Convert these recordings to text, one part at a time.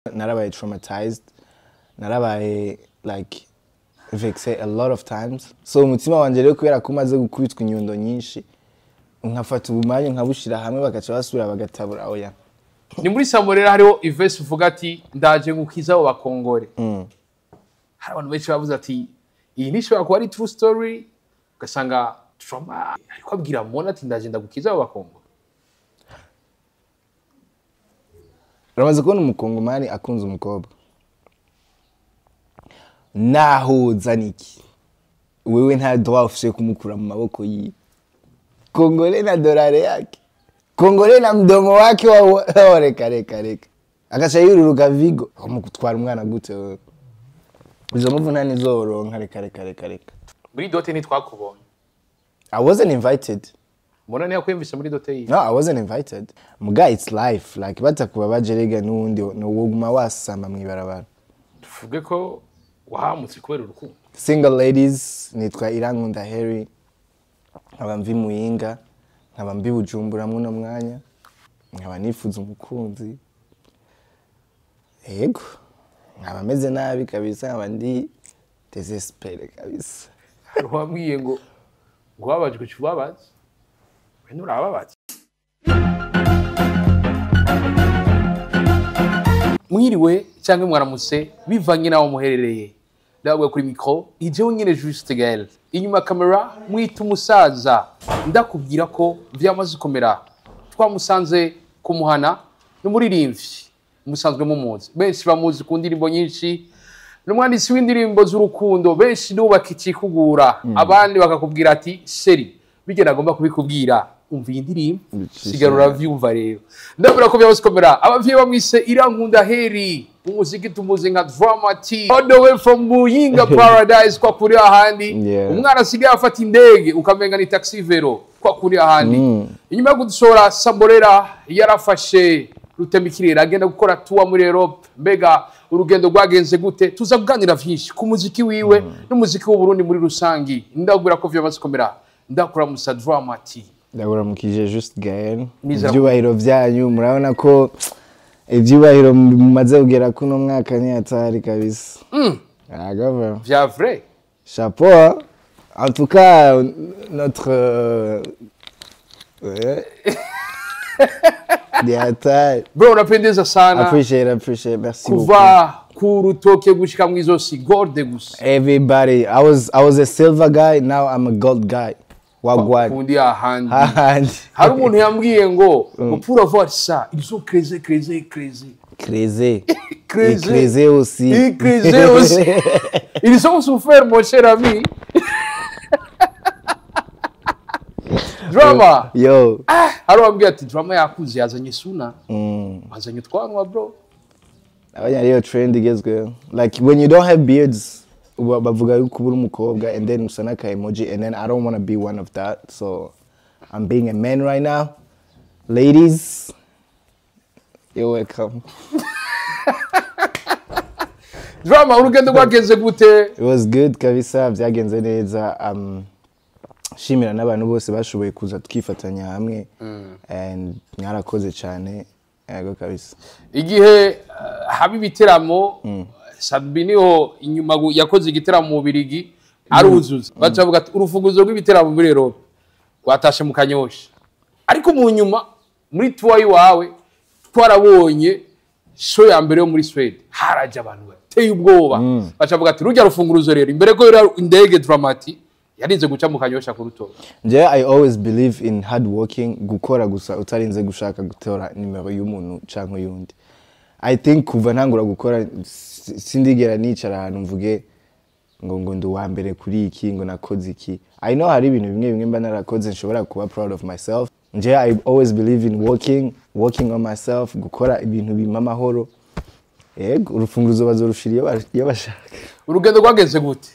Narabaye traumatized, narabaye like vexé a lot of times. So umutima wanje rero, kubera ko umaze gukubitwa inyundo nyinshi, nkafata ubumanyu nkabushira hamwe, bagaca basubira bagatabura, oya. Ni muri Samorera hariho ivesi uvuga ati: "Ndaje ngukiza abo bakongore." Hari abantu benshi bavuze ati: "Iyi ntishobora kuba ari true story." Ugasanga Drama ariko abwira Mona ati: "Ndaje ndagukiza abo bakongore." Uramaze kubona umukongomani akunze umukobwa, nahuza niki? Wewe nta droit ufise kumukura mu maboko yiwe. Kongole na dolare yake, kongole na mdomo wake wa wa, reka reka reka, agaca yururuka vigo mugutwara umwana gute wewe? Izo muvu nta nizoronka, reka reka reka reka. Muri dot ntitwakubonye. I wasn't invited. Mona ntiyakwiyumvise muri dot yiwe? No, I wasn't invited. Muga it's life, like batakuba bajerega n'uwundi woguma wasama mw'ibarabara. Tuvuge ko wahamutse kubera urukundo? Single ladies, nitwa Irankunda Harry, nkaba mvi Muyinga, nkaba mbi Bujumbura muno mwanya, nkaba nifuza umukunzi. Yego, nkaba meze nabi kabisa, nkaba ndi désespéré kabisa. Hari uwambwiye ngo wababajwe uca ubabaza, we nturababaza. Mwiriwe cyangwa mwaramutse bivanye n'aho muherereye. Ndababwiye, kuri mikoro ijewe nyine Juste Gael, inyuma ya kamera mwita umusaza. Ndakubwira ko vyamaze gukomera. Twamusanze kumuhana, n'umuririmbyi musanzwe mumuzi, benshi bamuzi ku ndirimbo nyinshi, n'umwanditsi w'indirimbo z'urukundo. Benshi nubaka ikikugura, abandi bakakubwira ati: "Chéri, bijya nagomba kubikubwira, umva iyi ndirimbo." Bicisha. Sigara uravyumva rero. Ndabura ko byamaze gukomera. Abavyeyi bamwise Irankunda Heri, umuziki tumuzi nka Drama T, all the way from Muyinga Paradise, kwa kuri ahandi. Umwana asigaye afata indege ukamenga ni taxi vélo, kwa kuri ahandi. Inyuma yo kudusohora Samborera, yarafashe rutemikirere agenda gukora tour muri Europe. Mbega urugendo rwagenze gute? Tuza kuganira vyinshi ku muziki wiwe n'umuziki w'Uburundi muri rusangi. Ndabwira ko vyamaze gukomera. Ndakuramusa, Drama T. Ndakuramukije, Juste Gael. Nizera. Ibyubahiro byanyu, murabona ko ibyubahiro mumaze kugera kuno mwaka ni hatari kabisa. Agava. Vya vrai. Chapeau, hein. En tout cas, notre ouais. Ni hatari. Bro, unapendeza sana. Appreciate, appreciate. Merci beaucoup. Kuva ku rutoke gushika mw'izosi, gold gusa. Everybody, I was a silver guy, now I'm a gold guy. Wagwan. Kundi ahandi. Ahandi. Hari umuntu yambwiye ngo pour avoir ça, ils ont creusé, creusé, creusé. Creusé. Creusé. Et creusé aussi. Et creusé aussi. Ils ont souffert, mon cher ami Drama. Yo. Hari uwambwiye ati: "Drama yakuze, yazanye suna, azanye utwanwa, bro." Abanya ariyo trend igezweho. Like when you don't have beards, bavuga yuko uri umukobwa and then usa n'aka emoji, and then I don't want to be one of that. So I'm being a man right now. Ladies, you're welcome. Drama, urugendo rwagenze gute? It was good kabisa, byagenze neza. Shimira n'abantu bose bashoboye kuza tukifatanya hamwe and mwarakoze cyane. Yego kabisa. Igihe haba ibiteramo, Sabi niho inyuma yakoze igiteramo mu Bubirigi aruzuza, baca bavuga ati: "Urufunguzo rw'ibiteramo muri Europe rwatashe mu Kanyosha." Ariko mu nyuma muri tour iwawe twarabonye show ya mbere yo muri Swede, haraje abantu bateye ubwoba. Baca bavuga ati: "Rujya rufunguruzo rero, imbere ko rero indege, Dramati yarinze guca mu Kanyosha kurutora." Njyewe I always believe in hard working, gukora gusa utarinze gushaka gutora nimero y'umuntu canke y'undi. I think kuva ntangura gukora, sindigera nicara ahantu mvuge ngo ndi uwa mbere kuri iki, ngo nakoze iki. I know hari ibintu bimwe bimwe mba narakoze nshobora kuba proud of myself. Njyewe I always believe in working, working on myself, gukora ibintu bimpa amahoro. Yego, urufunguzo bazorushira iyo bashaka. Urugendo rwagenze gute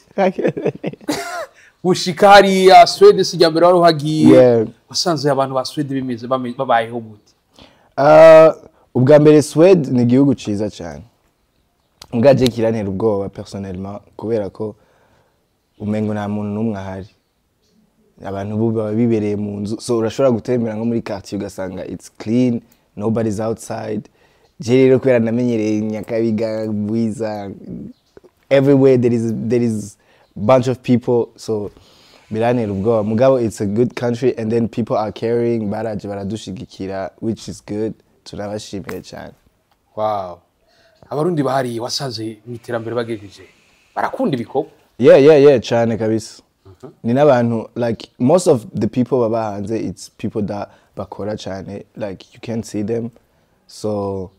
gushika hariya Swede? Si irya mbere wari uhagiye? Yeah. Wasanze abantu ba Swede bimeze babayeho gute? Ubwa mbere, Swede ni igihugu ciza cyane. Mbwa je kirantera ubwoba personnellement, kubera ko umengo nta muntu n'umwe ahari. Abantu bo baba bibereye mu nzu, so urashobora gutembera nko muri quartier ugasanga it's clean, nobody's outside. Je rero kubera namenyereye Nyakabiga, Bwiza, everywhere there is bunch of people, so birantera ubwoba. Mugabo it's a good country and then people are caring, baraje baradushigikira, which is good, turabashimiye cyane. Wow, Abarundi bahari wasanze mu iterambere bagejeje, barakunda ibikorwa? Yeah, cyane kabisa. Ni n'abantu, like most of the people baba hanze, it's people that bakora cyane, like you can't see them. So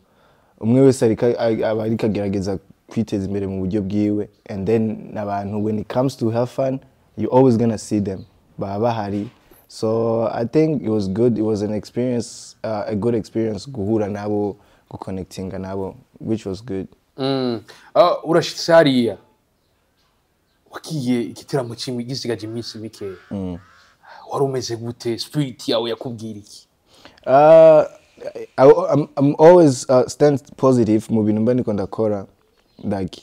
umwe wese ariko aba ariko agerageza kwiteza imbere mu buryo bwiwe, and then n'abantu, when it comes to have fun, you always gonna see them, baba bahari. So I think it was good, it was an experience, a good experience guhura nabo, guconnectinga nabo, which was good. Urashitse hariya, wagiye igitaramo kimwe gisigaje iminsi mike, wari umeze gute? Spirit yawe yakubwira iki? I'm always stand positive mu bintu mba ndiko ndakora. Like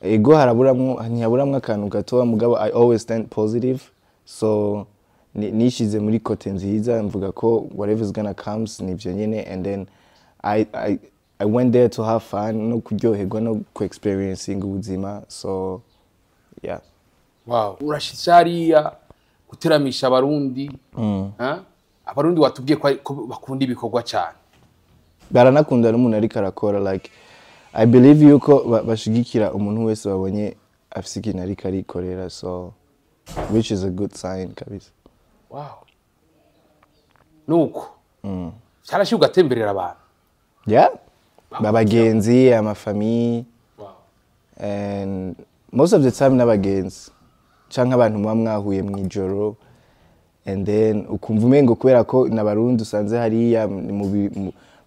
ego haraburamwo, ntihaburamwo akantu gatoya, mugabo I always stand positive. So nishize muri côté nziza, mvuga ko whatever is gonna comes nivyo nyene, and then I went there to have fun no kuryoherwa no ku experiencing ubuzima, so yeah. Wow, urashitse hariya guteramisha Abarundi. Ha? Abarundi watubwiye ko bakunda ibikorwa cyane. Baranakunda n'umuntu ariko arakora. Like I believe yuko bashigikira umuntu wese babonye afise ikintu ariko arikorera, so which is a good sign kabisa. Wow, nuko cyarashyira ugatemberera abantu? Yeah, babagenzi, amafamille. Wow. And most of the time n'abagenzi canke abantu muba mwahuye mw'ijoro, and then ukumva umengo kubera ko n'Abarundi usanze hariya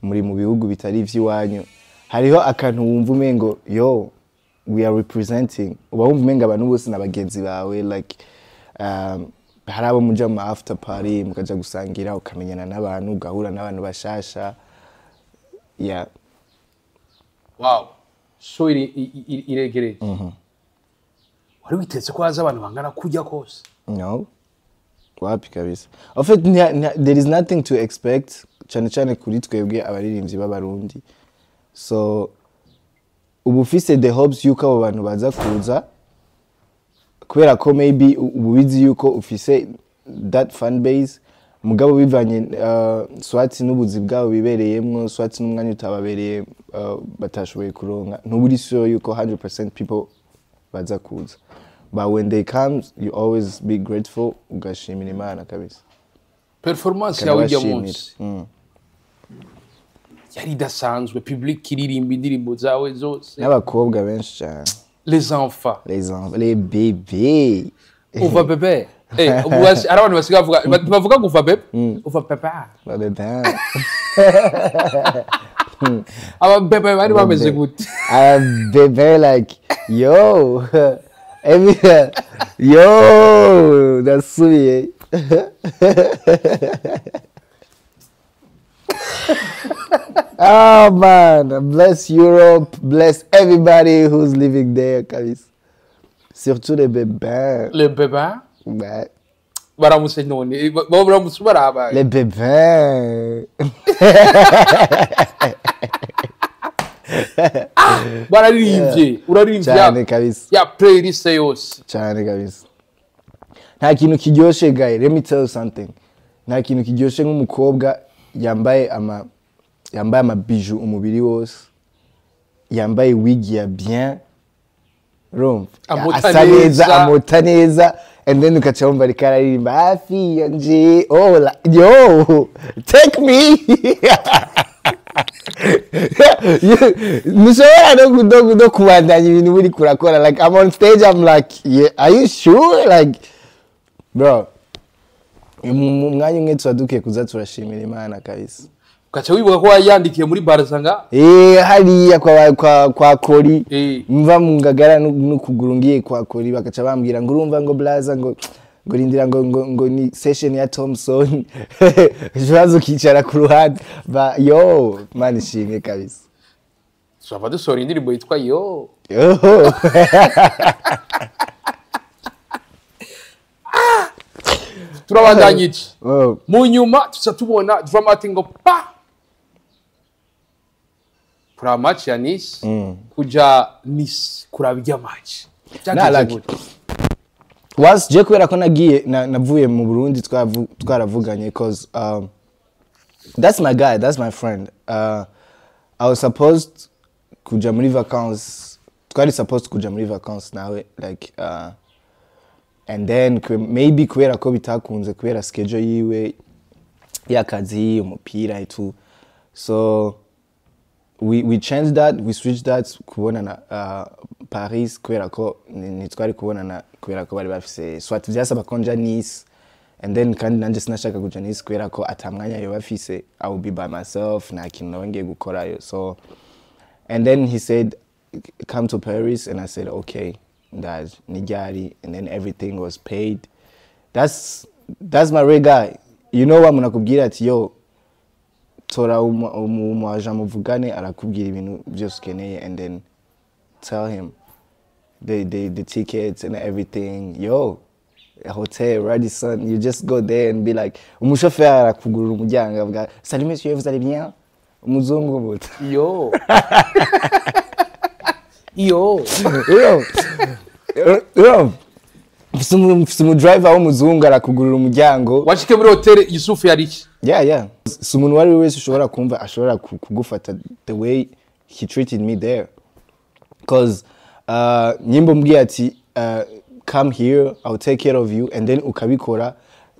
muri mu bihugu bitari ivy'iwanyu, hariho akantu wumva umengo yo we are representing, uba wumva umengo abantu bose n'abagenzi bawe. Like hari abo muja mu after party, mukaja gusangira, ukamenyana n'abantu, ugahura n'abantu bashasha, yeah. Wow, so iregereje, wari witeze ko haza abantu bangana kujya kose? No. Wapi kabisa. En fait, there is nothing to expect, cyane cyane kuri twebwe abaririmbyi b'Abarundi. So, ubu ufise the hopes yuko abo bantu baza kuza, kubera ko maybe ubu ubizi yuko ufise that fan base, mugabo bivanye soit n'ubuzi bwabo bibereyemwo, soit n'umwanya utababereye, batashoboye kuronka, ntuburi sure yuko 100% people baza kuza. But when they come, you always be grateful, ugashimira Imana kabisa. Performance yawe ujya Ukanabashimira. munsi yari idasanzwe, public iririmba indirimbo zawe zose. N'abakobwa benshi cyane. Les enfants. Les enfants, les bébés. Uva bébé. Ubu hari abantu basigaye bavuga, bavuga ngo uva bébé, uva bébé. Ba bébé. Aba bébé bari bameze gute? A bébé, like yo, every yo ndasubiye. Oh man, bless Europe, bless everybody who's living there kabisa, surtout les bébés. Les bébés. Ouais. Baramutse none bo baramutse baraba? Les bébés. Bararirimbye, uraririmbye. Cyane kabisa. Ya playlist yose. Cyane kabisa. Nta kintu kiryoshe, guy, let me tell you something, nta kintu kiryoshe nk'umukobwa yambaye amabiju umubiri wose, yambaye wig ya bien, urumva? Amota asa neza. Neza. Amota neza, and then ukaca wumva ariko araririmba hafi yanje. Oh yo, take me. Ntushobora no kubandanya ibintu buri kurakora. Like I'm on stage, I'm like, "Yeah, are you sure?" Like bro, mu mwanya umwe tuba dukwiye kuza turashimira Imana kabisa. Ugaca wibuka ko wayandikiye muri barazanga. Eh, hariya kwa Kori. Mva mu Ngagara n'ukuguru ngiye kwa Kori, bakaca bambwira ngo urumva ngo blaza ngo rindira ngo ni session ya Thompson, ikibazo ukicara ku ruhande ba yo Mana ishimwe kabisa. Turava dusohora indirimbo yitwa yo. Yo. Turabandanya iki? Oh. Mu nyuma tuca tubona Drama T ngo pa. Kuraba match ya Nice, kuja Nice kuraba irya match. Nah, Byagenze like, gute? Was je kubera ko nagiye navuye mu Burundi, twaravuganye, cause that's my guy, that's my friend. I was supposed kuja muri vacances, twari supposed kuja muri vacances nawe, like, and then maybe kubera ko bitakunze kubera schedule yiwe y'akazi, umupira et tout, so we changed that, we switched that kubonana Paris, kubera ko ntitwari kubonana kubera ko bari bafise soit vyasaba ko nja Nice, and then kandi nanje sinashaka kuja Nice kubera ko ata mwanya yoba afise, I will be by myself, nta kintu nawe ngiye gukorayo. So and then he said, "Come to Paris," and I said, "Okay, ndaje, ni ryari?" And then everything was paid. That's my real guy, you know. Wa muntu akubwira ati, "Yo, tora umu agent muvugane," arakubwira ibintu byose ukeneye, and then tell him the tickets and everything, yo, hotel Radisson, you just go there and be like, umushoferi arakugurura umuryango, avuga, "Salut monsieur, vous allez bien?" Umuzungu buta. Yo yo. Yo yo, mfise umu driver w'umuzungu, arakugurura umuryango. Washike muri hotel, Yusufu yari iki? Yeah, si umuntu uwo ari we wese ushobora kumva ashobora kugufata the way he treated me there, cause nyimbo mbwiye ati, "Come here, I'll take care of you," and then ukabikora,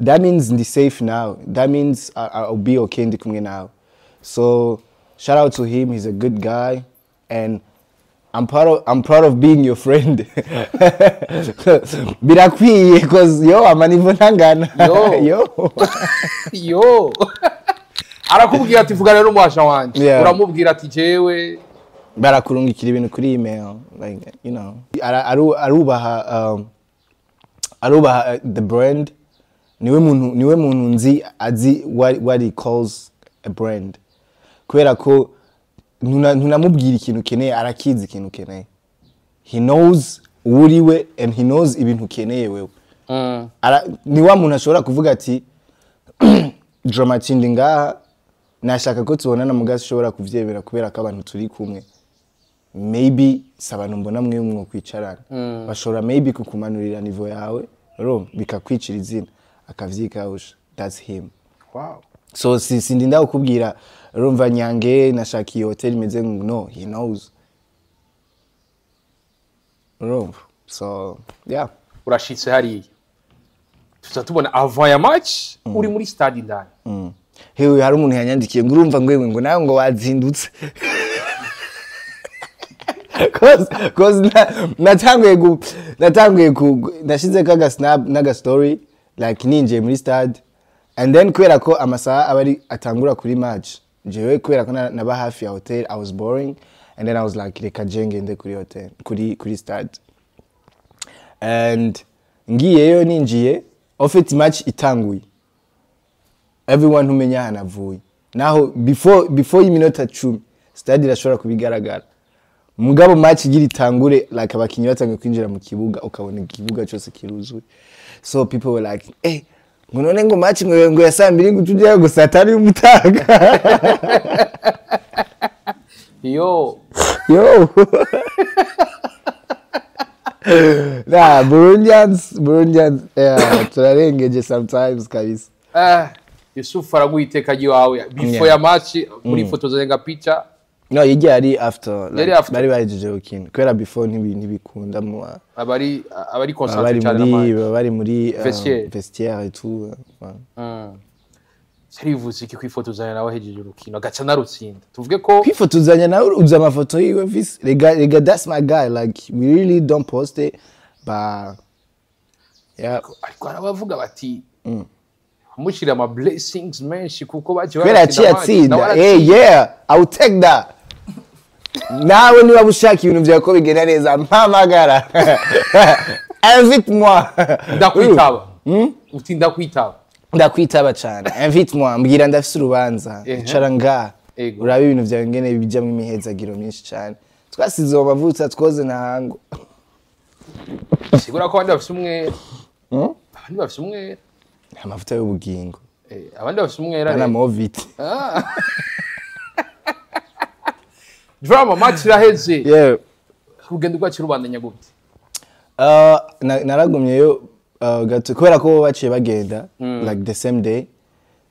that means ndi safe now, that means I'll be okay, ndi kumwe nawe. So shout out to him, he's a good guy and I'm proud of being your friend. Birakwiye, cause yo, amanivo ntangana. Yo. Yo. Yo, arakubwira ati, "Vugana n'umwasha wanje." Yeah. Uramubwira ati, "Jewe." Barakurungikira ibintu kuri email, like, arubaha arubaha the brand. Niwe muntu nzi azi what he calls a brand, kubera ko ntunamubwira ikintu ukeneye, arakizi ikintu ukeneye. He knows uwo uriwe and he knows ibintu ukeneye wewe. Ni wa muntu ashobora kuvuga ati, "Drama T, ndi ngaha, nashaka ko tubonana," muga ushobora kuvyemera kubera ko abantu turi kumwe maybe si abantu mbona mwe mwo kwicarana, bashobora maybe kukumanurira niveau yawe, urumva bikakwicira izina, akavyikawusha. That's him. So si sindinda kukubwira, urumva, nyange nashaka iyo hotel imeze ngo, no, he knows, urumva. So yeah. Urashitse hariya, tuza tubona avant ya match uri muri stade indani. Hewe, hari umuntu yanyandikiye ngo, urumva ngwewe, ngo nawe ngo wazindutse, cause natanguye ku nashizeko aga snap n'aga story, like ninjiye muri stade, and then kubera ko amasaha aba ari atangura kuri match, jewe kubera ko naba hafi ya hotel, I was boring, and then I was like, "Reka je ngende kuri hotel, kuri stade." And ngiyeyo, ninjiye, au fait match itanguye, everyone umenya ahantu avuye naho before y'iminota 10 stade irashobora kubigaragara. Mugabo match igira itangure, like abakinyi batangiye kwinjira mu kibuga, ukabona ikibuga cyose kiruzuye. So people were like, "Eh, ngo none ngo match ngo ya saa 2, ngo tujyayo gusa atari umutaga." Yo. Yo, nah, Burundians, yeah, turarengeje sometimes kabisa. Eh, Yusufu araguha iteka ry'iwawe before ya match, muri foto zenga picha. No, ijya yari after, like, Yari after. Bari bahejeje gukina, kubera before ntibikunda mu abari baba concentré bari cyane na muri match. Baba bari muri Vestiaire. Vestiaire et tout, ouais. Cyari bivuze iki kwifotozanya nawe ahejeje urukino, agaca narutsinda, tuvuge ko? Kwifotozanya nawe, uzi amafoto yiwe mfise, rega rega, that's my guy. Like, we really don't post it, but yeah. Ariko hari abavuga bati amushyira ama blessings menshi kuko bagiye Kubera yaciye baratsinda match, atsinda. nawe Hey, aratsinda. yeah, I will take that. Nawe niba ushaka ibintu byawe ko bigenda neza, mpamagara, invite moi. Ndakwitaba, uti ndakwitaba. Ndakwitaba cyane. Invite moi, mbwira ndafise urubanza, icara ngaha, urabe ibintu byawe ngene bijyamo imihezagiro myinshi cyane. Twasize uwo mavuta, twoze ntahango. Sigura ko abandi bafise umwera, abandi bafise umwera. Amavuta y'ubugingo. Eh, abandi bafise umwera ana rero. Movit. Drama match iraheze. Yeah. Urugendo rwacu rubandanya gute? Naragumyeyo gato kubera ko bo baciye bagenda like the same day.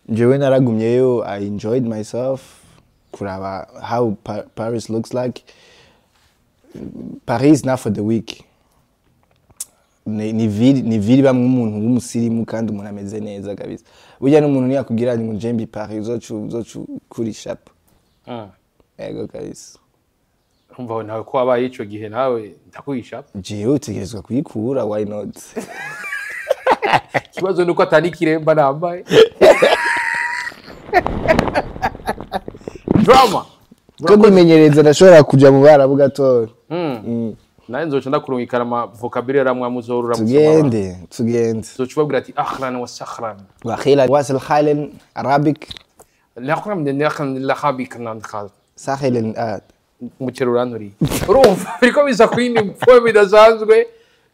Njyewe naragumyeyo, I enjoyed myself, kuraba how Paris looks like. Paris is not for the weak. Ni ville bamwe umuntu w'umusirimu kandi umuntu ameze neza kabisa. Burya n'umuntu ntiyakubwira ngo njembi Paris, uzocu kuri chapeau. Yego kabisa. Umva nawe ko wabaye ico gihe, nawe ndakwigisha. Jewe utegerezwa kuyikura, why not? Ikibazo nuko atari kiremba nambaye. Drama. Ko ndimenyereza, ndashobora kuja mu Barabu gatoya. Nawe nzoca ndakurungikana ama vocabulaire amwe amuzorura. Tugende, tugende. Nzoca ubabwira ati ahlan wa sahlan. واخيرا واصل خالن Arabic. ساحل آه. Umuceri uranturiye, urumva biriko biza kuyindi mfobe bidasanzwe.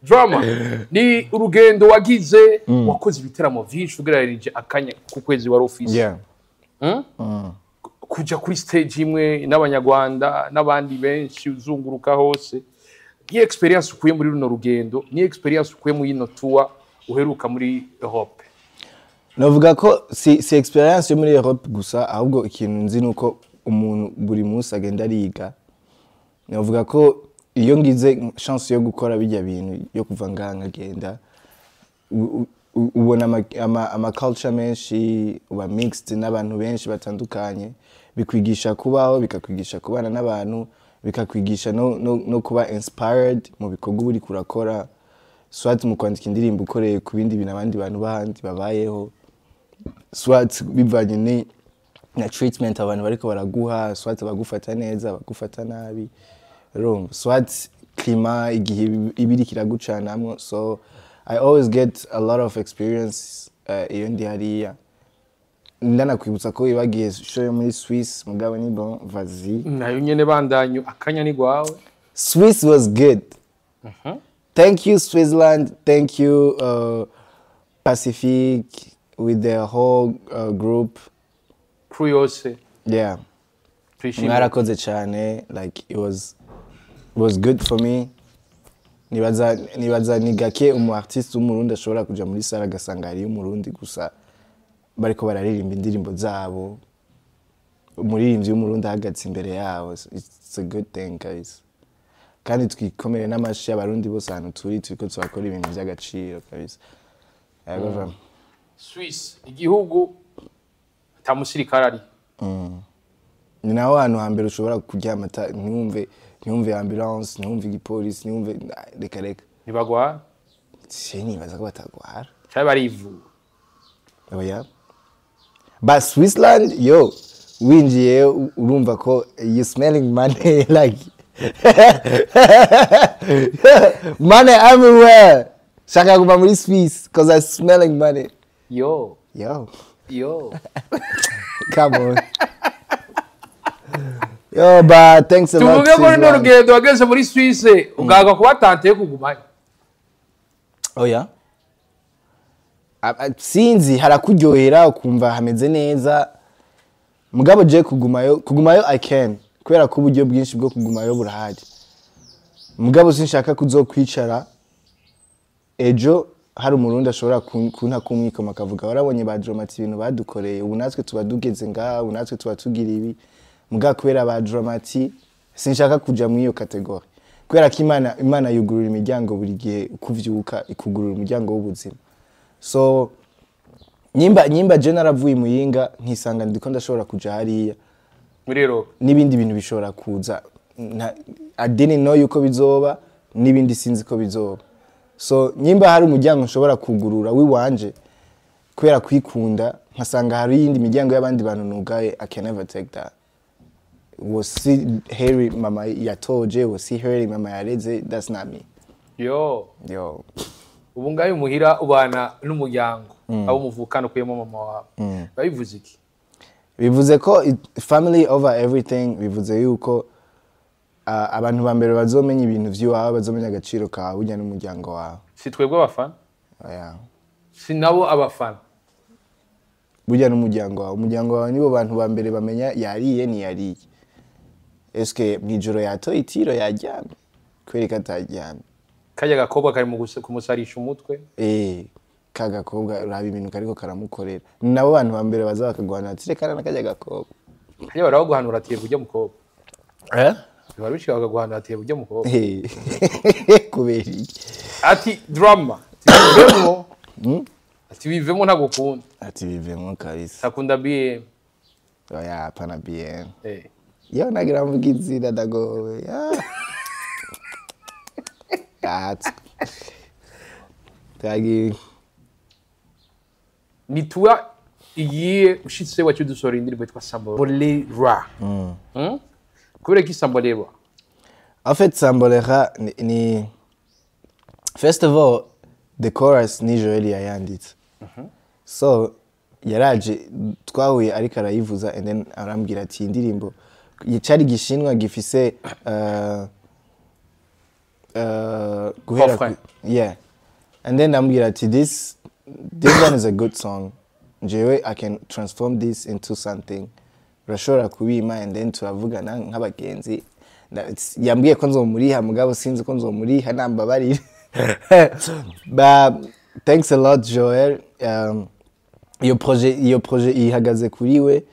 Drama, ni urugendo wagize, wakoze ibiteramo vyinshi ugereranije akanya ku kwezi wari ufise. Kuja kuri stage imwe n'Abanyarwanda n'abandi benshi, uzunguruka hose, ni experience ukuye muri runo rugendo, ni experience ukuye muri ino tour uheruka muri Europe? Navuga ko si experience yo muri Europe gusa, ahubwo ikintu nzi nuko umuntu buri munsi agenda ariga. Navuga ko iyo ngize chance yo gukora bijya bintu yo kuva ngaha nkagenda, ubona ama culture menshi, uba mixed n'abantu benshi batandukanye, bikwigisha kubaho, bikakwigisha kubana n'abantu, bikakwigisha no kuba inspired mu bikorwa uba uriko urakora, soit mu kwandika indirimbo ukoreye ku bindi bintu abandi bantu b'ahandi babayeho, soit bivanye ni na treatment abantu bariko baraguha, soit bagufata neza, bagufata nabi, urumva, soit climat igihe iba iriko iragucanamwo. So I always get a lot of experience iyo ndi hariya. Ndanakwibutsa ko ibagiye show yo muri Swiss, mugabo ni bon, vas-y. Nayo nyene bandanyo, akanya ni gwawe. Swiss was good. Thank you, Switzerland. Thank you, Pacific, with the whole group. Crew yose. Yeah. Twishimiye. Mwarakoze cyane. Like, it was good for me. Nibaza ni gake umu artiste w'Umurundi ashobora kuja muri salle agasanga hariyo Umurundi gusa, bariko bararirimba indirimbo zabo, umuririmbyi w'Umurundi ahagaze imbere yabo. It's a good thing, guys. Kandi twikomere n'amashi y'Abarundi bose ahantu turi, turiko turakora ibintu by'agaciro kabisa. Yego vraiment. Swiss, igihugu ata musirikare ari. Ni naho hantu hambere ushobora kuryama ntiwumve ambulance, ntiwumve igipolisi, ntiwumve, reka reka. Ntibagwara? Se nibaza ko batagwara. Cyangwa barivura? Oya, but Switzerland yo winjiye urumva ko you smelling money, like money everywhere. Shaka kuva muri Swiss 'cause I smelling money. Yo. Yo. Yo. Come on, yo, but thanks a lot, Tuvuge ko runo Switzerland. rugendo wageze muri Suisse ugaga kuba tenté yo kugumayo? Oya. Sinzi, harakuryohera ukumva hameze neza, mugabo je kugumayo I can, kubera ko uburyo bwinshi bwo kugumayo burahari, mugabo sinshaka kuzokwicara ejo hari Umurundi ashobora kunta kumwikoma akavuga: "Warabonye ba Drama-T ibintu badukoreye, ubu natwe tuba dugeze ngaha, ubu natwe tuba tugira ibi." Mugabo kubera ba Drama-T sinshaka kuja muri iyo catégorie, kubera ko Imana yugurura imiryango buri gihe. Ukuvyuka ikugurura umuryango w'ubuzima. So nyimba je naravuye i Muyinga nkisanga ndiko ndashobora kuja hariya muri Europe, n'ibindi bintu bishobora kuza. I didn't know yuko bizoba, n'ibindi sinzi ko bizoba. So nyimba hari umuryango nshobora kugurura wiwanje kubera kwikunda, nkasanga hari iyindi miryango y'abandi bantu nugaye, I can never take that. Was si Harry mama yatoje, was si Harry mama yareze, that's not me. Yo. Yo. Ubu ngayo muhira ubana n'umuryango, abo muvukana ukuyemo mama wawe, babivuze iki? Bivuze ko family over everything. Bivuze yuko abantu ba mbere bazomenya ibintu vy'iwawe, bazomenya agaciro kawe, burya n'umuryango wawe. Si twebwe abafana? Oya. Si nabo abafana? Burya n'umuryango wawe, umuryango wawe nibo bantu ba mbere bamenya yariye ntiyariye. Eske mwijoro yatoye itiro, yaryamye? Kubera ko ataryamye? Kajya gakobwa kari mu kumusarisha umutwe. Eh, ka gakobwa, uraba ibintu kariko karamukorera. Ni nabo bantu ba mbere baza bakagwana ati: "Reka na kajya gakobwa." Kajya baraguhanura ati: "Ujya mukobwa." Eh. Bari bishika bakaguhanura ati: "Ujya mukobwa." Eh, kubera iki? Ati: "Drama, ati bivemo, ati bivemo, ntabwo ukunda." Ati bivemo kabisa. Akunda BM. Oya, hapana BM. Eh. Yo nagira mvuga izina, ndagowe. Ah. Twagiye. Ni tuwa igiye ushitse wacu dusohora indirimbo yitwa Sambolera. Kubera ko Sambolera? En fait, Sambolera ni first of all, the chorus ni Joel yayanditse. So yaraje, twahuye ariko arayivuza, and then arambwira ati indirimbo cari gishinwa gifise guhera Refrain. Yeah, and then ambwira ati this one is a good song, jewe I can transform this into something, urashobora kubima. And then turavugana nk'abagenzi. Yambwiye ko nzomuriha, mugabo sinzi ko nzomuriha, nambabarire. But thanks a lot, Joel. Iyo projet ihagaze kuri we,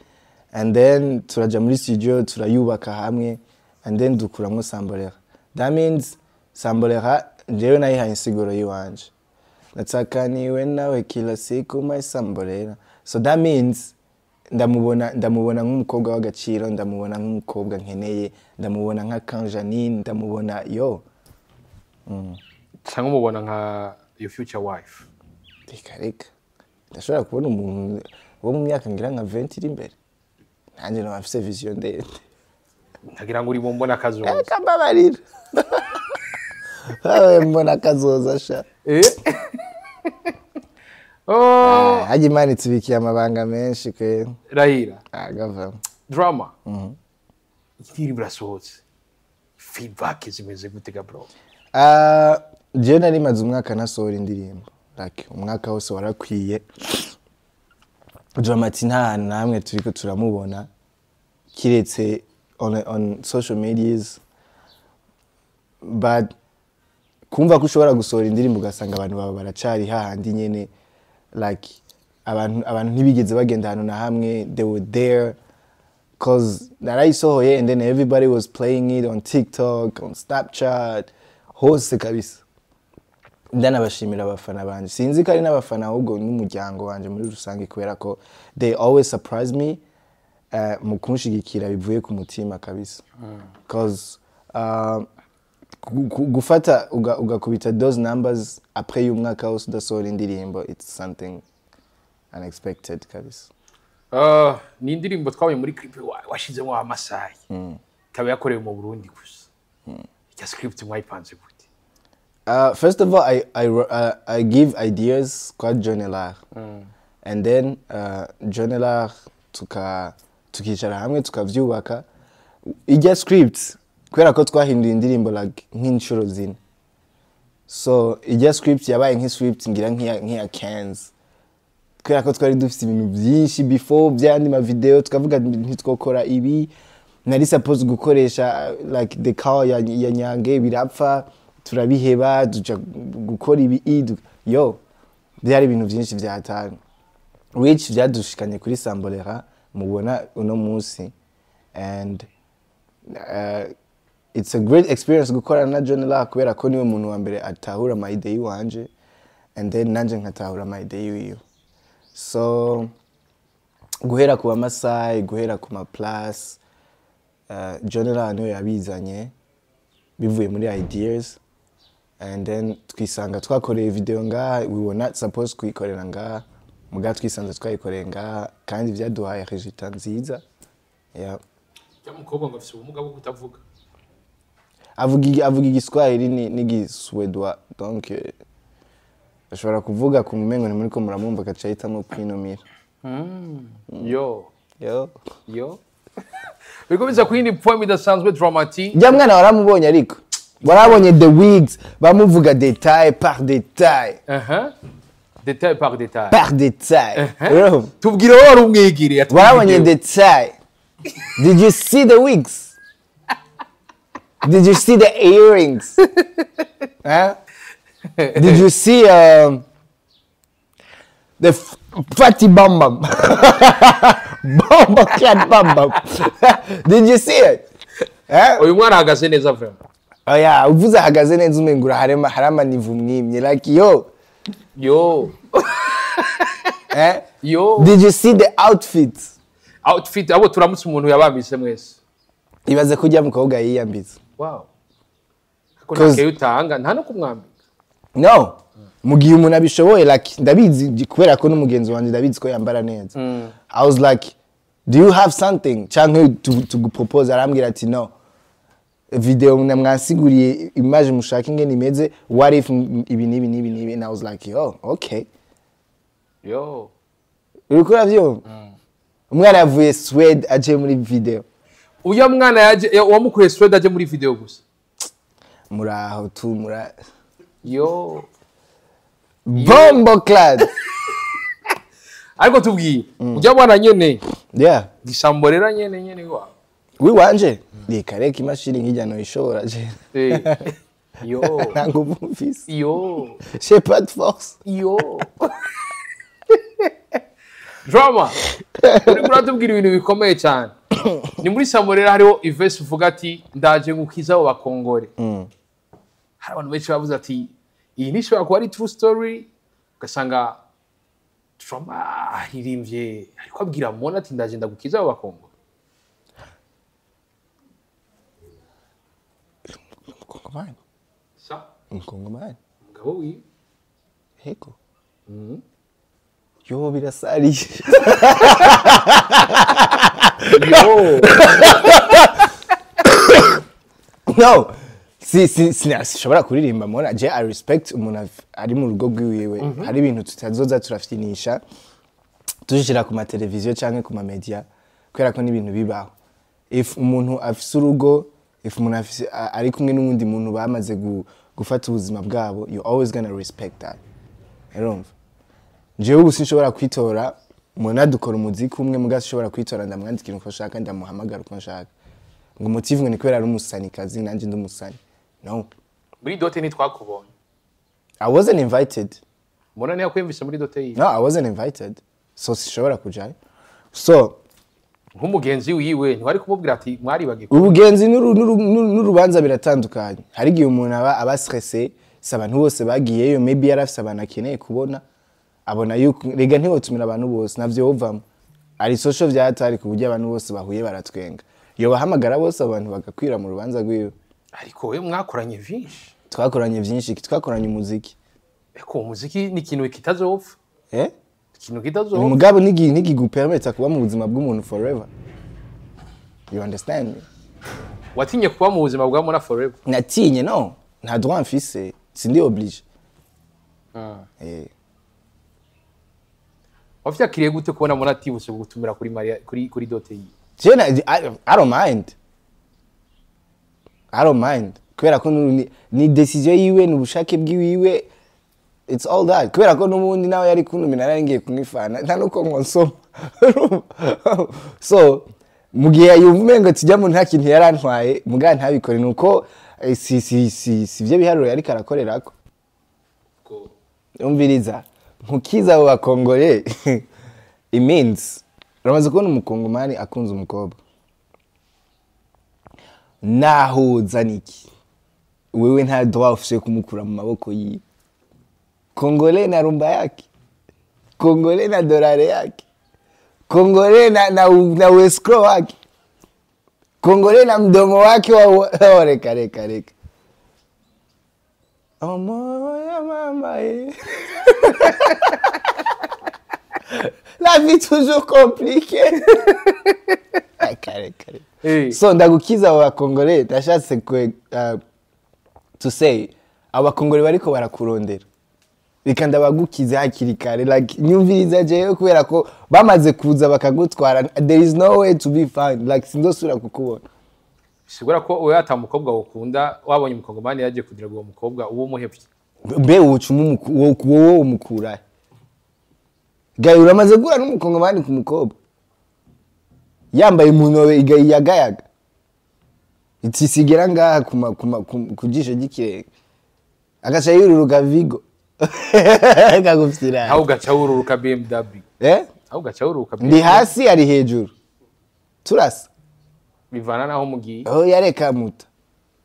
and then turaja muri studio, turayubaka hamwe, and then dukuramwo Sambolera. That means Sambolera jewe nayihaye insiguro yiwanje: nataka niwe nawe kila siku, my Sambolera. So that means ndamubona nk'umukobwa w'agaciro, ndamubona nk'umukobwa nkeneye, ndamubona nka Kanjanine, ndamubona yo. Cyangwa umubona nka your future wife? Reka reka, ndashobora kubona umuntu wo mu myaka ngira nka 20 iri imbere, nanjye naba mfise vision ndende. Ntagira ngo uri mu mbona kazoza. Reka, mbabarira. Wewe mbona kazoza sha. Eh, oh. Hajya Imana itubikiye amabanga menshi kwe. Rahira. Agavamo. Drama, indirimbo irasohotse, feedback zimeze gute ga bro? Ah, jewe nari maze umwaka nasohora indirimbo, like umwaka wose warakwiye. Dramati nta hantu namwe turiko turamubona kiretse on social medias, but kumva ko ushobora gusohora indirimbo ugasanga abantu baba baracari hahandi nyene, like abantu ntibigeze bagenda ahantu na hamwe, they were there, 'cause narayisohoye and then everybody was playing it on TikTok, on Snapchat, hose kabisa. Ndanabashimira abafana banje, sinzi ko ari n'abafana ahubwo n'umuryango wanje muri rusange, kubera ko they always surprise me mu kunshigikira bivuye ku mutima kabisa, 'cause gufata ugakubita those numbers après y'umwaka wose udasohora indirimbo, it's something unexpected kabisa. Ni indirimbo twabonye muri clip washizemo amasayi, ikaba yakorewe mu Burundi gusa. Icya script mwayipanze gute? First of all, I give ideas kwa John Elar. And then John Elar tukicara hamwe tukavyubaka. Ijya script, kubera ko twahinduye indirimbo like nk'inshuro zine. So ijya script yabaye nk'script ngira nk'iya Cans. Kubera ko twari dufite ibintu byinshi before by'andi ma video, tukavuga ntitwokora ibi. Nari supposed gukoresha like the car ya Nyange, birapfa, turabiheba, tuja gukora ibi yo byari ibintu byinshi byatanga which byadushikanye kuri Sambolera mubona uno munsi. And it's a great experience gukorana na John La, kubera ko niwe muntu wa mbere atahura ama idea yiwanje, and then nanje nkatahura ama idea yiwe. So guhera ku Bamasai, guhera ku ma plus, John La niwe yabizanye bivuye muri ideas, and then twisanga twakoreye video ngaha. We were not supposed kuyikorera ngaha, muga twisanze twayikoreye ngaha, kandi byaduhaye résultat nziza, yeah. Cyangwa umukobwa ngo afise ubumuga bwo kutavuga? Avuga igiswahili n'igiswedwa, donc ashobora kuvuga ku mumengo ni muri ko muramwumva, agaca ahitamo kwinumira. Yo. Yo. Yo, biriko biza ku yindi poem idasanzwe, Dramati. Njya mwana waramubonye, ariko warabonye the wigs bamuvuga détail par détail. Aha, détail par détail. Par détail. Urumva? Tubwire wowe wari umwegereye, atubwire Warabonye video. détail? Did you see the wigs? Did you see the earrings? Huh? Did you see the fatty bum bum? Bumbo cat bum bum. Did you see it? Eh? Uyu mwana ahagaze neza vraiment. Oh yeah, uvuze ahagaze neza umengura harema harama nivu mwimye like yo. Yo. Eh? Yo. Did you see the outfit? Outfit abo turamutse umuntu yabambise mwese. Ibaze kujya mukobwa yiyambitse. Wow. Ko ntakeyo utanga nta no kumwambika. No. Mugihe umuntu abishoboye like ndabizi kubera ko n'umugenzi wanje ndabizi ko yambara neza. I was like, do you have something? Canke to propose arambwira ati no. Video mwansiguriye image mushaka ingene imeze, what if ibi nibi nibi nibi, and I was like, oh, okay. Yo. Uriko uravyo? Umwana yavuye Swede aje muri video. Uya mwana yaje wamukuye Swede aje muri video gusa. Muraho tu mura. Yo. Bombo clad. Ariko tubwiye, ujya mwana nyene. Yeah. Gisamborera nyene nyene wa. Wiwanje? Reka reka imashini nkijya no ishobora je. Yo. Ntango mufise. Yo. J'ai pas de force. Yo. Drama. Uri kuratubwira ibintu bikomeye cyane. Ni muri Samorera hariho Yves uvuga ati ndaje ngukiza abo bakongore. Hari abantu benshi bavuze ati iyi nishobora kuba ari true story, ugasanga Drama aririmbye ariko abwira Mona ati ndaje ndagukiza abo bakongore. Mkongomani. Sa? Mkongomani. Mugabo wiwe. Heko. Yo birasari. Yo. No. Si sinashobora kuririmba Mona, je I respect umuntu ari mu rugo rwiwe. Hari ibintu tutazoza turafinisha tujishira ku ma televiziyo canke ku ma media kubera ko n'ibintu bibaho. If umuntu afise urugo, if umuntu ari kumwe n'uwundi muntu bamaze gufata ubuzima bwabo, you always gonna respect that. Urumva? Jewe ubu sinshobora kwitora Mona dukora umuziki umwe muga sinshobora kwitora ndamwandikira uko nshaka ndamuhamagara uko nshaka. Ngo motive ngo ni kubera ari umusanikazi nanje ndi umusani. No. Muri dote ntitwakubonye. I wasn't invited. Mona niyo yakwiyumvise muri dote yiwe. No, I wasn't invited. So sinshobora kujayo. So nk'umugenzi wiwe ntiwari kumubwira ati mwaribagiye. Ubugenzi n'urubanza biratandukanye. Hari igihe umuntu aba stressé, si abantu bose bagiyeyo, maybe yarafise abantu akeneye kubona. Abona yuko rega ntiwotumira abantu bose navyo wovamo. Ari social vyatari ku buryo abantu bose bahuye baratwenga. Yo bahamagara bose abantu bagakwira mu rubanza rwiwe. Ariko we mwakoranye vyinshi. Twakoranye vyinshi, twakoranye umuziki. Eko umuziki ni ikintu kitazopfa. Eh? Ikintu kitazopfa. Umugabo ntigigupermetta kuba mu buzima bw'umuntu forever. You understand me? Watinye kuba mu buzima bwa Mona forever? Natinye no. Nta droit mfise, sindi obligé. Eh. Wavyakiriye gute kubona Mona atibutse gutumira kuri Maria kuri dote yiwe? Je I don't mind. I don't mind. Kubera ko ni decision yiwe n'ubushake bwiwiwe, it's all that. Kubera ko n'ubundi nawe yari kuntumira nari ngiye kumwifana nta nuko ngonsoma. So mugihe yumva umengo tijya mu nta kintu yarantwaye muga ntabikore nuko si bye biharuro yari karakorerako. Umviriza nkukiza abo bakongore it means uramaze kubona umukongomani akunze umukobwa nahuza niki wewe nta droit ufise kumukura mu maboko yiwe. Kongole na rumba yake, Kongole na dolare yake, Kongole na uescrow wake, Kongole na mdomo wake wa reka reka reka. Oh mama eh. La vie toujours compliquée. Kare kare. Hey. So ndagukiza abo bakongore ndashatse to say abakongore bariko barakurondera. Reka ndabagukize hakiri kare like nyumviriza jewe kubera ko bamaze kuza bakagutwara there is no way to be found like sindosubira kukubona. Sigura ko wewe ata mukobwa ukunda wabonye umukongomani yaje kugira ngo uwo mukobwa uwo muhevye. Mbe ucumu wowe umukura. Gayi uramaze gura n'umukongomani ku mukobwa. Yambaye umunobe igayagayaga. Itisigera ngaha ku jisho ry'ikirenge, agaca yururuka Vigo kagufyira. Aho ugaca wururuka BMW. Eh? Aho ugaca wururuka BMW. Ndi hasi, ari hejuru, turasa. Bivana naho mugiye. Oh, yareka muta,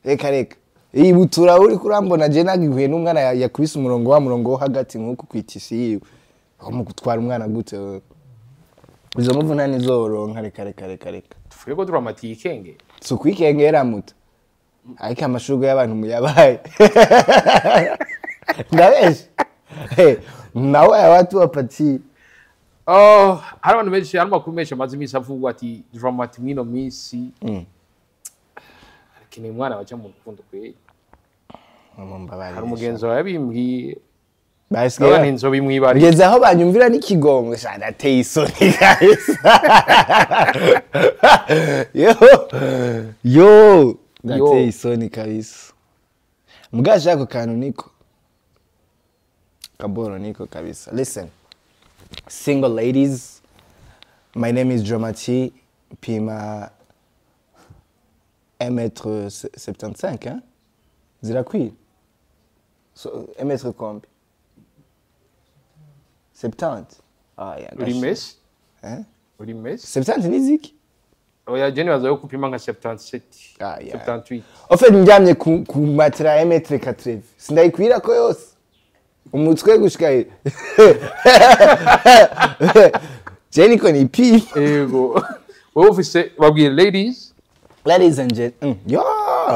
reka reka, iyi butura uri kurambona je nagihuye n'umwana yakubise umurongo wa murongo wo hagati nk'uku kwitisi yiwe. Aho mu gutwara umwana gute wewe? Izo muvu nta nizoronka, reka reka reka reka. Tuvuge ko Drama-T yikenge? Si ukwikengera muta, ariko amashurwe y'abantu muyabaye, ndabesha? Hey, nawe aya watu wapatie. Oh, hari abantu benshi, hari amakuru menshi amaze iminsi avugwa ati Drama-T mwino minsi akeneye umwana baja mu rukundo kweri. Mumbabarire. Hari umugenzi wawe yabimbwiye. Basigaye ndabona inzobe imwibariye. Ngeze aho banyumvira n'ikigongwe sha, ndateye isoni kabisa. Yo yo, ndateye isoni kabisa. Mugasha ako kantu niko kaboro niko kabisa. Listen, single ladies, my name is Drama-T, pima 1m75, hein? Zirakwiye? So, 1m kombi 70. Ah, yeah. Uri Messi. Eh? Uri Messi. 70 ni ziki? Oya, je nibaza yo kupima nka 77. Ah, yeah. 78. En fait, ndyamye ku matera ya 1m80, sindayikwira ko yose umutwe gushika he. Je niko nipima. Ego, wowe ufise, babwire ladies. Ladies and yo,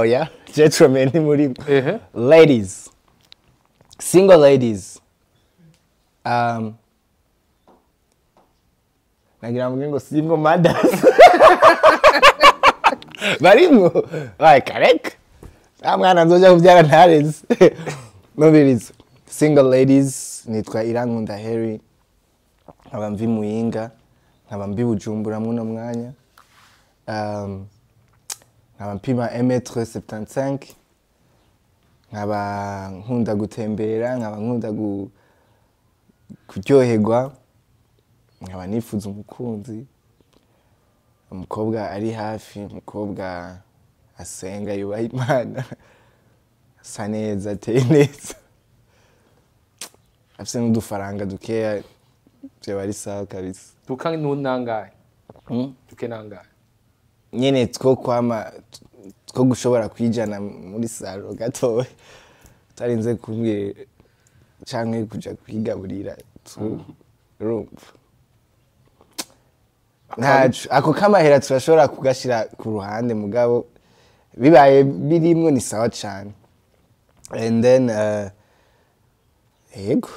yeah, gentlemen ni muri Ehe. Ladies, single ladies, nagira mvuge ngo single mothers barimwo, reka reka, nta mwana nzoja kubyara ntareze. Numviriza, single ladies, nitwa Irankunda Harry, nkaba mvi Muyinga, nkaba mbi Bujumbura muno mwanya, nkaba mpima 1m75, nkaba nkunda gutembera, nkaba nkunda kuryoherwa, nkaba nifuza umukunzi, umukobwa ari hafi, umukobwa asenga, yubaha Imana, asa neza, ateye neza, afise n'udufaranga dukeya, vyoba ari sawa kabisa. Duka nunangahe? Duke nangahe? Nyene two kwama two gushobora kwijana muri salon gatoya utarinze kumbwira canke kuja kwigaburira tu, urumva ntaco ako kamahera turashobora kugashira ku ruhande, mugabo bibaye birimwo ni sawa cane. And then yego,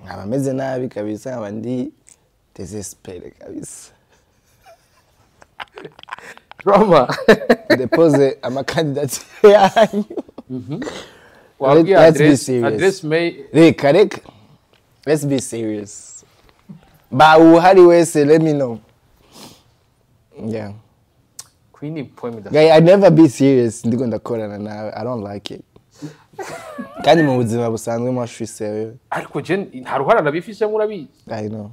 nkaba meze nabi kabisa, nkaba ndi désespéré kabisa. Drama. Depose amakandidatire yanyu. Wabwiye Let's be address serious. Address mail. Reka reka, let's be serious. Ba uhari wese, let me know, yeah. Queen poem. Guy, I never be serious ndiko ndakorana nawe. I don't like it. Kandi mu buzima busanzwe moi je suis sérieux. Ariko je nta ruhara nabifisemo, urabizi. I know.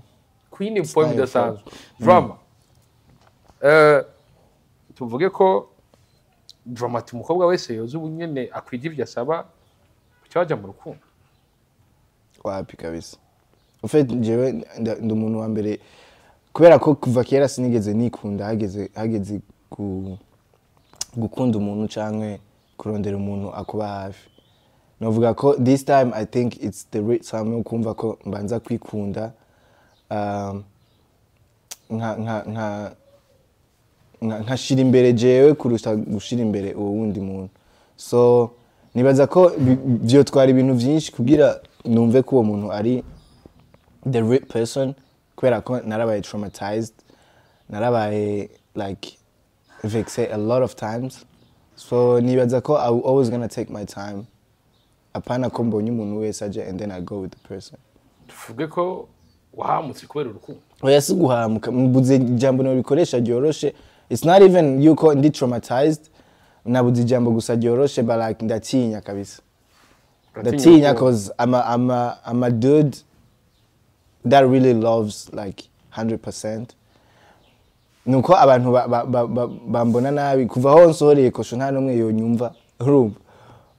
Queen poem Not your idasanzwe. Drama, tuvuge ko Drama-T, umukobwa wese yoza ubu nyene akwije ivyo asaba kuca baja mu rukundo? Wapi kabisa. En fait, jewe ndi umuntu wa mbere, kubera ko kuva kera sinigeze nikunda, hageze gukunda umuntu canke kurondera umuntu akuba hafi, novuga ko this time I think it's the right time yo kumva ko mbanza kwikunda, nkashira imbere jewe kurusha gushira imbere uwo wundi muntu. So nibaza ko vyotwara ibintu vyinshi kugira numve ko uwo muntu ari the right person, kubera ko narabaye traumatized, narabaye like vexé a lot of times. So nibaza ko I always gonna take my time, apana ko mbonye umuntu wese aje and then I go with the person. Tuvuge ko wahamutse kubera urukundo? Oya, si guhamuka, mbuze ijambo norikoresha ryoroshe. It's not even yuko ndi traumatized, nabuze ijambo gusa ryoroshe, but like ndatinya kabisa. Ndatinya cause I'm a dude that really loves like 100%. Nuko abantu bambona nabi kuva aho nsohoreye kosho, nta n'umwe yonyumva. Urumva,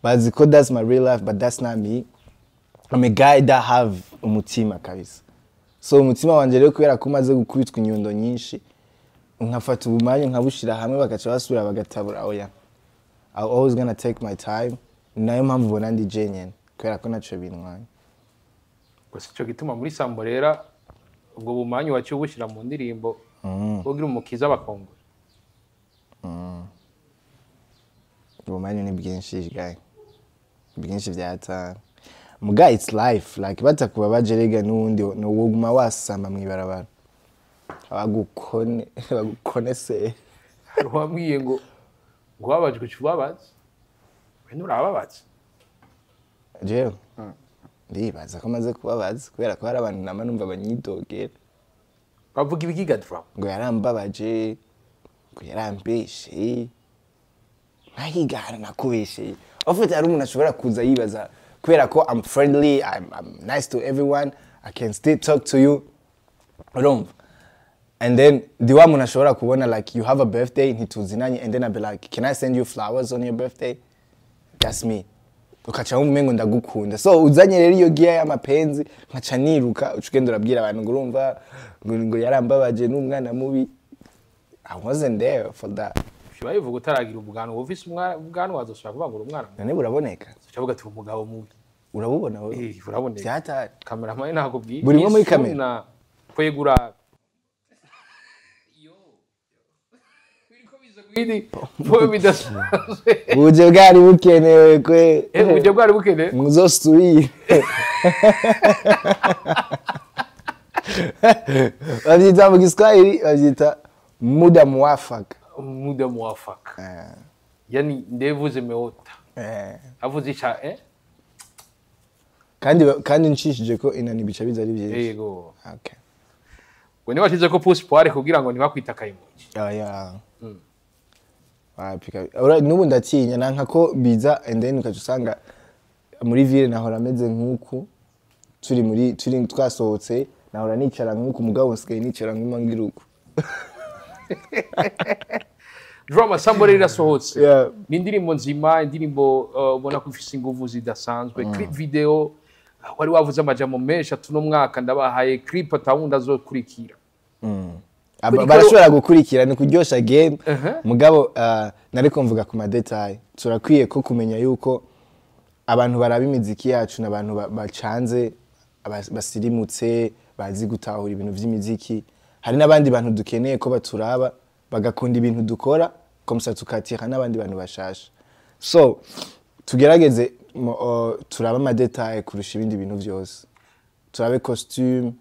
bazi ko that's my real life, but that's not me. I'm a guy that have umutima kabisa. So umutima wanje rero, kubera ko umaze gukubitwa inyundo nyinshi, nkafata ubumanyu nkabushira hamwe, bagaca basubira bagatabura, oya, I always gonna take my time. Ni nayo mpamvu ubona ndi jenyene, kubera ko naco bintwaye. Gusa ico gituma muri Samborera ubwo bumanyu waciye ubushyira mu ndirimbo kugira umukiza abakongore. Ubumanyu ni bwinshi guy, bwinshi vyatanga muga it's life. Like, batakubabaje rega, n'uwundi woguma wasama mw'ibarabara bagukone bagukonese. Hari uwambwiye ngo wababajwe uca ubabaza, we nturababaza. Jewe ndibaza ko maze kubabaza, kubera ko hari abantu nama numva banyidogera. Bavuga ibigiga drama. Ngo yarambabaje, ngo yarambeshe, nkahigana nakubesheye. Ufite hari umuntu ashobora kuza yibaza kubera ko I'm friendly, I'm nice to everyone, I can still talk to you, urumva? And then ndi wa muntu ashobora kubona, like, you have a birthday, ntituzinanye, and then I be like, "Can I send you flowers on your birthday?" That's me. Ukaca wumva umengo ndagukunda. So uzanye rero iyo giya y'amapenzi, nkaca niruka, uca ugenda urabwira abantu ngo urumva ngo yarambabaje, n'umwana mubi. I wasn't there for that. Ushobora bivuga utaragira ubwanwa. Ufise ubwanwa wazosubira kuvuga ngo uri umwana mubi. None buraboneka? Ucavuga ati umugabo mubi. Urabubona wewe? Eh, buraboneka. Vyatari. Kameramani ntakubwiye. Burimwo muri kamera? Isuna kwegura yo biriko biza kwidi po bidasanzwe. Buje bwari bukenewe kwe. Eh, uburyo bwari bukeneye. Muzosubire. Bavyita mu Giswahili, bavyita muda muwafaka. Muda muwafaka. Yani ndevu zimeota. Avuze ica eh. Kandi nshishije ko inani bica biza ari byinshi. Yego. Okay. Ngo niba washize ko pusi poire kugira ngo ntibakwita akayimuki. Oya. Wapi ura n'ubu ndatinya nanka ko biza, and then ukaca usanga muri ville nahora ameze nk'uku, turi muri turi twasohotse, nahora nicara nk'uku, mugabo nsigaye nicara nk'uma ngira uku. Drama, Sambore irasohotse. Yeah. Ni indirimbo nzima, indirimbo ubona ko ifise inguvu zidasanzwe. Clip video, wari wavuze amajambo menshi ati uno mwaka ndabahaye clip atawundi azokurikira. Barashobora gukurikira, ni kuryosha game. Mugabo nariko mvuga ku ma détails. Turakwiye ko kumenya yuko abantu baraba imiziki yacu n'abantu bacanze, basirimutse, bazi gutahura ibintu vy'imiziki. Hari n'abandi bantu dukeneye ko baturaba bagakunda ibintu dukora, comme ça tukatira n'abandi bantu bashasha. So tugerageze turabe ama détails kurusha ibindi bintu vyose. Turabe costume,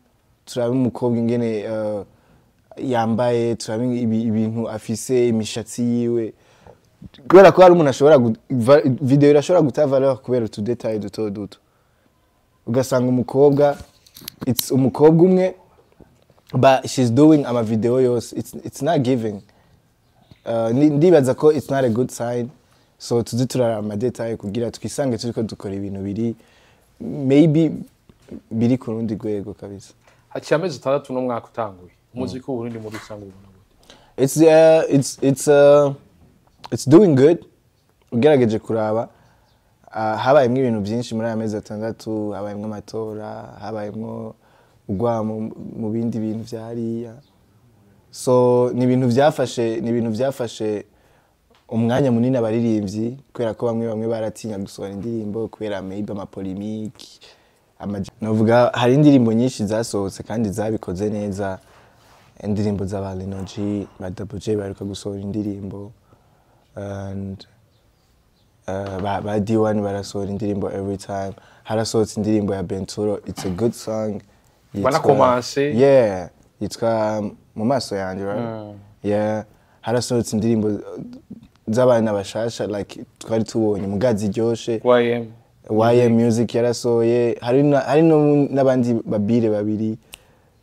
turabe umukobwa ingene yambaye, turabe ibintu afise, imishatsi yiwe, kubera ko hari umuntu ashobora video irashobora guta valeur kubera utu détails duto duto. Ugasanga umukobwa, it's umukobwa umwe, but she's doing ama video yose. It's not giving. Ndibaza ko it's not a good sign. So tuzi turara ama détails kugira twisange turiko dukora ibintu biri maybe biri ku rundi rwego kabisa. Haciye amezi 6 n'umwaka utanguye. Umuziki w'Uburundi muri rusange ubona gute? It's doing good. Ugerageje kuraba, habayemwo ibintu byinshi muri aya mezi 6. Habayemwo amatora, habayemwo urwamo mu bindi bintu vya hariya. So ni ibintu byafashe umwanya munini abaririmbyi, kubera ko bamwe bamwe baratinya gusohora indirimbo kubera maybe ama polémiques. Novuga hari indirimbo nyinshi zasohotse kandi zabikoze neza, indirimbo z'aba Lino G, ba Double J baheruka gusohora indirimbo, and ba D1 barasohora indirimbo every time. Harasohotse indirimbo ya Benturo, it's a good song. Banakomanse. Yeah, yitwa Mu Maso Yanjye, right? Yeah. Harasohotse indirimbo z'abana bashasha, like twari tubonye muga ziryoshe. YM. YM Music yarasohoye. Hari n'abandi babire babiri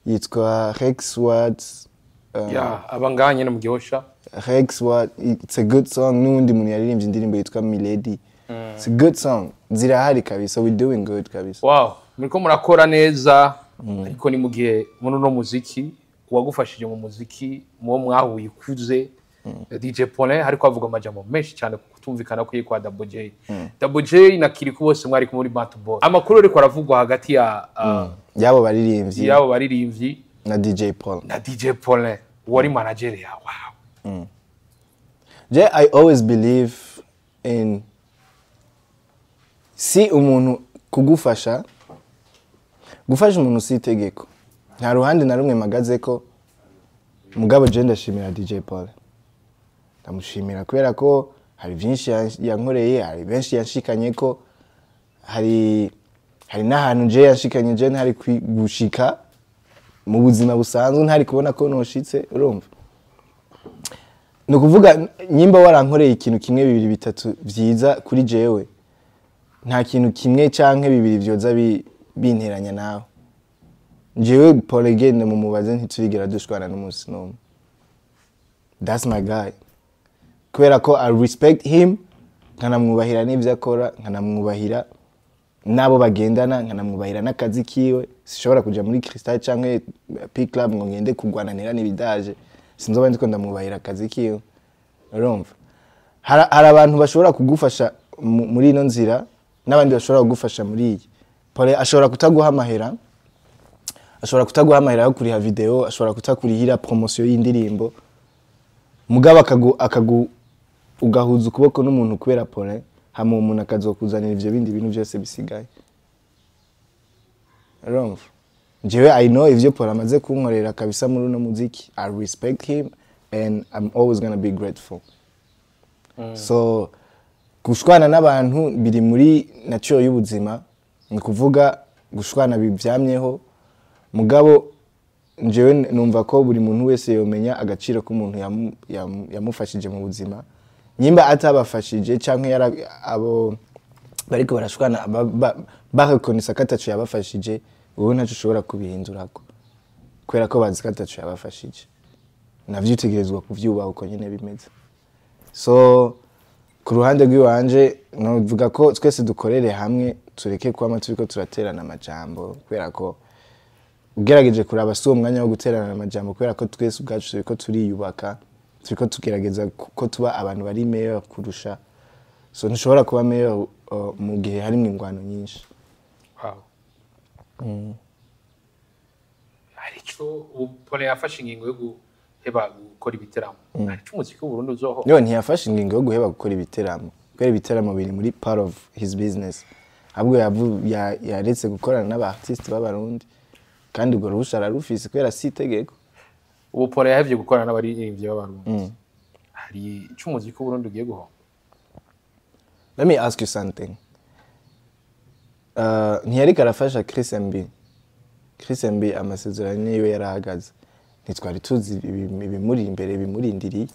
yitwa Rex Watts. Ya abanganye no mu Gihosha. Rex Watt, it's a good song. N'uwundi muntu yaririmbye indirimbo yitwa Milady, it's a good song. Zirahari kabisa, we doing good kabisa. Wow, muriko murakora neza, ariko ni mu gihe muri uno muziki Uwagufashije mu muziki, muwo mwahuye ukuze, DJ Paulin, hariko avuga amajambo menshi cyane ku kutumvikana kwiye kwa Double J. Double J na Kirikou bose mwari kumwe muri Bantu Boy. Amakuru ariko aravugwa hagati ya yabo baririmbyi yabo baririmbyi na DJ Paul na DJ Paulin wari manager ya wow. Je, I always believe in si umuntu kugufasha, gufasha umuntu si itegeko. Nta ruhande na rumwe mpagaze ko, mugabo je ndashimira DJ Paul. Ndamushimira kubera ko hari byinshi yankoreye, hari benshi yanshikanye ko, hari n'ahantu je yanshikanye je ntari gushika mu buzima busanzwe, ntari kubona ko noshitse, urumva. Ni ukuvuga nyimba warankoreye ikintu kimwe, bibiri, bitatu vyiza kuri jewe, nta kintu kimwe canke bibiri vyoza binteranya nawe. Jewe Paul again mumubaze, ntiturigera dushwana n'umunsi n'umwe. That's my guy. Kubera ko I respect him, nkanamwubahira n'ivyo akora, nkanamwubahira n'abo bagendana, nkanamwubahira n'akazi kiwe. Sishobora kuja muri Crystal canke P Club ngo ngende kugwananira n'ibidaje, sinzoba ndiko ndamwubahira akazi kiwe, urumva. Hari abantu bashobora kugufasha muri ino nzira n'abandi bashobora kugufasha muri iyi. Paul ashobora kutaguha amahera, ashobora kutaguha amahera yo kuriha video, ashobora kutakurihira promotion y'indirimbo, mugabo akagu ugahuza ukuboko n'umuntu kubera Paul, hama uwo muntu akazokuzanira ivyo bindi bintu byose bisigaye, urumva. Jewe I know ivyo Paul amaze kunkorera kabisa muri uno muziki. I respect him and I'm always gonna be grateful. So gushwana n'abantu biri muri nature y'ubuzima, ni kuvuga gushwana bivyamyeho, mugabo njyewe numva ko buri muntu wese yomenya agaciro k'umuntu yamufashije mu buzima. Nyimba atabafashije canke yara abo bariko barashwana barekonesa ko ataco yabafashije, wowe ntaco ushobora kubihindurako kubera ko bazi ko ataco yabafashije, navyo utegerezwa kuvyubaha uko nyene bimeze. So ku ruhande rw'iwanje novuga ko twese dukorere hamwe, tureke kwama turiko turaterana amajambo, kubera ko ugerageje kuraba si uwo mwanya wo guterana amajambo, kubera ko twese ubwacu turiko turiyubaka, turiko tugerageza ko tuba abantu bari meilleur kurusha. So ntushobora kuba meilleur mu gihe harimwo ingwano nyinshi. Wow. Hari ico ubu Paul yafashe ingingo yo guheba gukora ibiteramo, hari ico umuziki w'Uburundi uzoho? Yo, ntiyafashe ingingo yo guheba gukora ibiteramo, kubera ibiteramo biri muri part of his business. Ahubwo yaretse gukorana n'aba artiste b'Abarundi, kandi urwo ruhusha ararufise kubera si itegeko. Ubu Paul yahevye gukorana n'abaririmbyi b'Abarundi, hari ico umuziki w'Uburundi ugiye guhomba? Let me ask you something. Ntiyariko arafasha Chris MB. Chris MB amasezerano yiwe yarahagaze. Ntitwari tuzi ibimuri imbere, ibimurindiriye.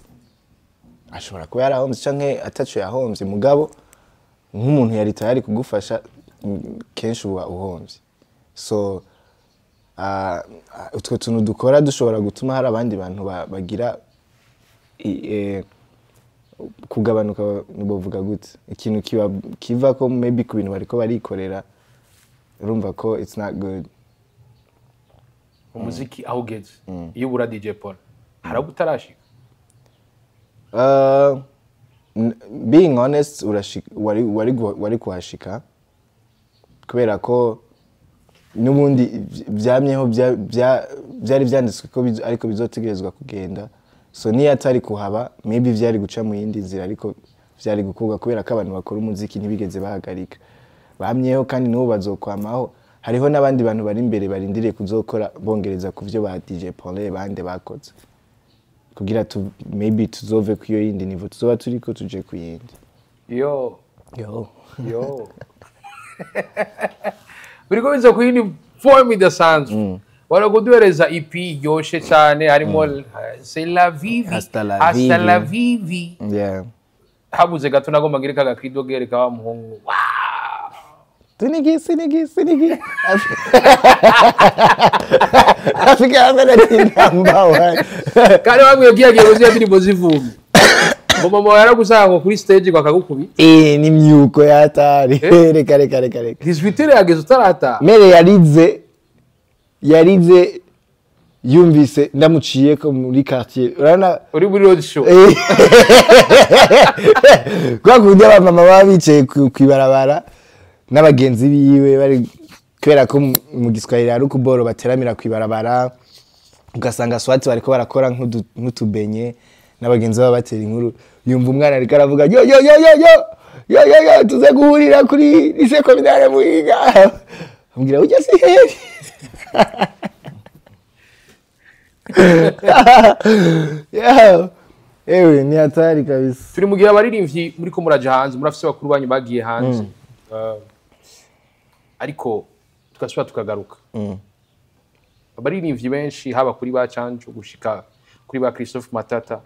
Ashobora kuba yarahomvye canke ataco yahomvye, mugabo nk'umuntu yari tayari kugufasha, kenshi uba uhomvye. So utwo tuntu dukora dushobora gutuma hari abandi bantu bagira kugabanuka, bovuga gute, ikintu kiba kiva ko maybe ku bintu bariko barikorera, urumva ko it's not good. Umuziki aho ugeze, iyo ubura DJ Paul, hari aho utarashika? Being honest, wari kuhashika, kubera ko n'ubundi vyamyeho, vyari vyanditswe ko ariko bizotegerezwa kugenda. So niyo atari kuhaba, maybe vyari guca mu yindi nzira, ariko vyari gukorwa, kubera ko abantu bakora umuziki ntibigeze bahagarika, bamyeho kandi n'ubu bazokwamaho. Hariho n'abandi bantu bari imbere barindiriye kuzokora bongereza ku vyo ba DJ Paul bande bakoze, kugira maybe tuzove ku iyo yindi niveau tuzoba turiko tuje ku yindi. Yo. Yo. Yo, biriko biza ku yindi form idasanzwe. Barakuduhereza EP iryoshe cyane, harimo C'est la vivi. Hasta la Hasta la vivi. vivi. Yeah. Habuze gato nagomba ngire kaga kidogere ka wa muhungu. Wow. Sinigi, sinigi, sinigi. Africa Melody number one. Kandi bamwe yagiye kuziya ndirimbo zivumbi, ngo mama wawe yaragusanga ngo kuri stage ngo akagukubita. Eh, ni myuko yatari. Reka, reka, reka, reka. 18 yageze utarataha. Mère yarize, yarize. Yumvise ndamuciye ko muri quartier, urabona. Uri muri road show. Kwa kundi abamama baba bicaye kw'ibarabara n'abagenzi biwe bari, kubera ko mu Giswahili hari ukuboro bateramira kw'ibarabara, ugasanga swati bariko barakora nk'utubenye n'abagenzi babo batera inkuru. Yumva umwana ariko aravuga: "Yo yo yo yo yo yo yo yo, tuze guhurira kuri lycée communale Muhinga." Ambwira ujya si heri. Yeah. Ewe, ni hatari kabisa. Turi mu gihe abaririmbyi muri ko muraja hanze, murafise bakuru banyu bagiye hanze. Ariko tugasubira tukagaruka, abaririmbyi benshi, haba kuri ba Canjo gushika kuri ba Christophe Matata,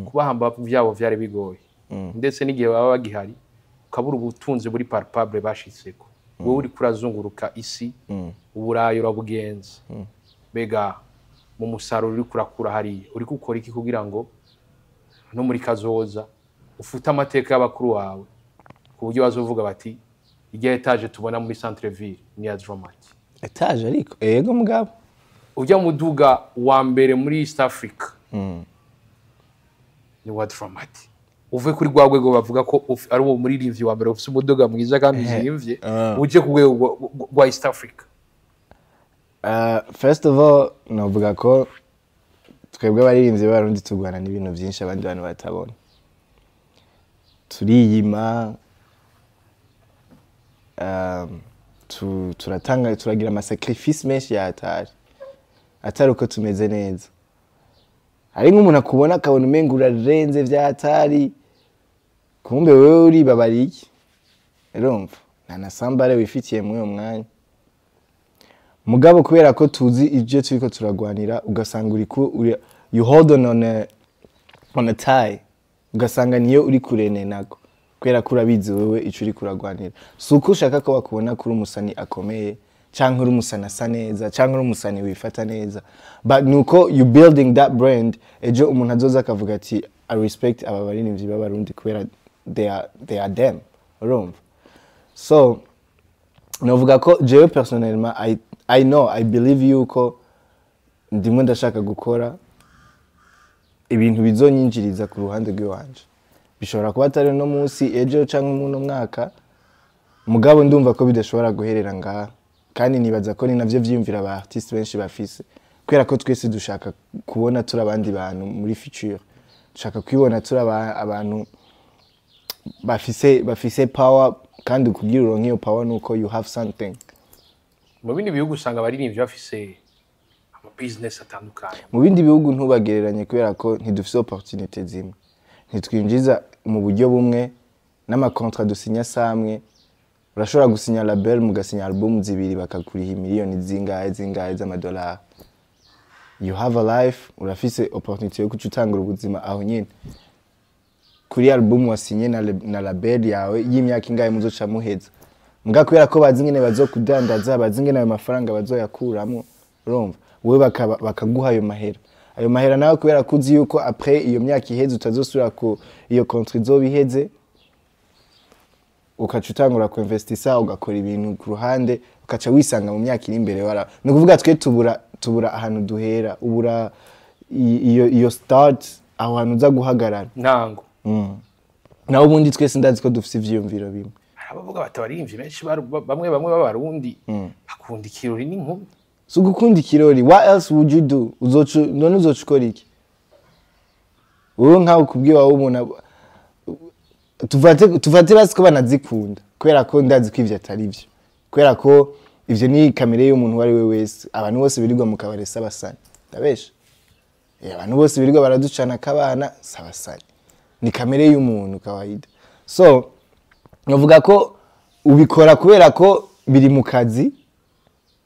kubahamba vyabo vyari bigoye, ndetse n'igihe baba bagihari ukabura ubutunzi buri palpable bashitseko. Wowe uriko urazunguruka isi, Uburayi urabugenza, mbega mu musaruro uriko urakura hariya, uriko ukora iki kugira ngo no muri kazoza ufute amateka y'abakuru bawe, ku buryo bazovuga bati: "Irya étage tubona muri centre ville ni ya Drama-T"? Étage ariko ego mugabo. Ujya muduga wa mbere muri East Africa ni wa Drama-T. Uve kuri rwa rwego bavuga ko ari uwo muririmbyi wa mbere ufise umuduga mwiza kandi uzimvye, uje ku rwego rwa East Africa. First of all, novuga ko twebwe abaririmbyi b'Abarundi turwana n'ibintu byinshi abandi bantu batabona. Turiyima, turatanga, turagira ama sacrifice menshi ya atari atari uko tumeze neza. Hari nk'umuntu akubona akabona umenga urarenze vya atari, kumbe wewe uribabariye iki? Urumva nta na sambare wifitiye muri uwo mwanya. Mugabo kubera ko tuzi ibyo turiko turagwanira, ugasanga uri ku uri, you hold on a tie, ugasanga niyo uri kurene nako, kubera ko urabizi wewe ico uri kuragwanira. Si uko ushaka ko bakubona kuri umusani akomeye, canke uri umusani asa neza, canke uri umusani wifata neza, but nuko you building that brand. Ejo umuntu azoza akavuga ati: "I respect aba baririmbyi b'Abarundi kubera they are them." Urumva? So novuga ko jewe personnellement, I know, I believe yuko ndimo ndashaka gukora ibintu bizonyinjiriza ku ruhande rw'iwanje. Bishobora kuba atari no munsi, ejo canke muno mwaka, mugabo ndumva ko bidashobora guherera ngaha. Kandi nibaza ko ni navyo vyiyumvira aba artiste benshi bafise, kubera ko twese dushaka kubona turi abandi bantu muri future, dushaka kwibona turi abantu bafise power. Kandi kugira uronke iyo power nuko you have something. Mu bindi bihugu usanga abaririmbyi bafise ama business atandukanye. Mu bindi bihugu ntubagereranye, kubera ko ntidufise opportunité zimwe, ntitwinjiza mu buryo bumwe, n'ama contrat dusinya samwe. Urashobora gusinya label, mugasinya album zibiri, bakakuriha miliyoni zingahe zingahe z'amadolari. You have a life, urafise opportunité yo kuca utangura ubuzima aho nyene kuri album wasinye na label yawe y'imyaka ingahe muzoca muheza. Mbwa kubera ko bazi ingene bazokudandaza, bazi ingene ayo mafaranga bazoyakuramo, urumva, wowe bakaguha ayo mahera. Ayo mahera nawe, kubera ko uzi yuko après iyo myaka iheze utazosubira ku iyo contrat izoba iheze, ukaca utangura kuinvestisa, ugakora ibintu ku ruhande, ukaca wisanga mu myaka iri imbere wara. Ni ukuvuga twe tubura ahantu duhera, ubura iyo start, aho hantu uza guhagarara. Ntango. Naho ubundi twese ndazi ko dufise ivyiyumviro bimwe. Hari abavuga bati abaririmbyi benshi bamwe bamwe b'Abarundi bakunda ikirori n'inkumi. Si ugukunda ikirori. What else would you do? Uzoca none uzoca ukora iki wowe nkawe ukubwiye wawe umuntu tufate basi ko banazikunda, kubera ko ndazi ko ivyo atari vyo, kubera ko ivyo ni kamere y'umuntu uwo ari we wese. Abantu bose birirwa mu kabare sabasani, ndabesha? Abantu bose birirwa baraducana akabana sabasani, ni kamere y'umuntu kawaida. So navuga ko ubikora kubera ko biri mu kazi,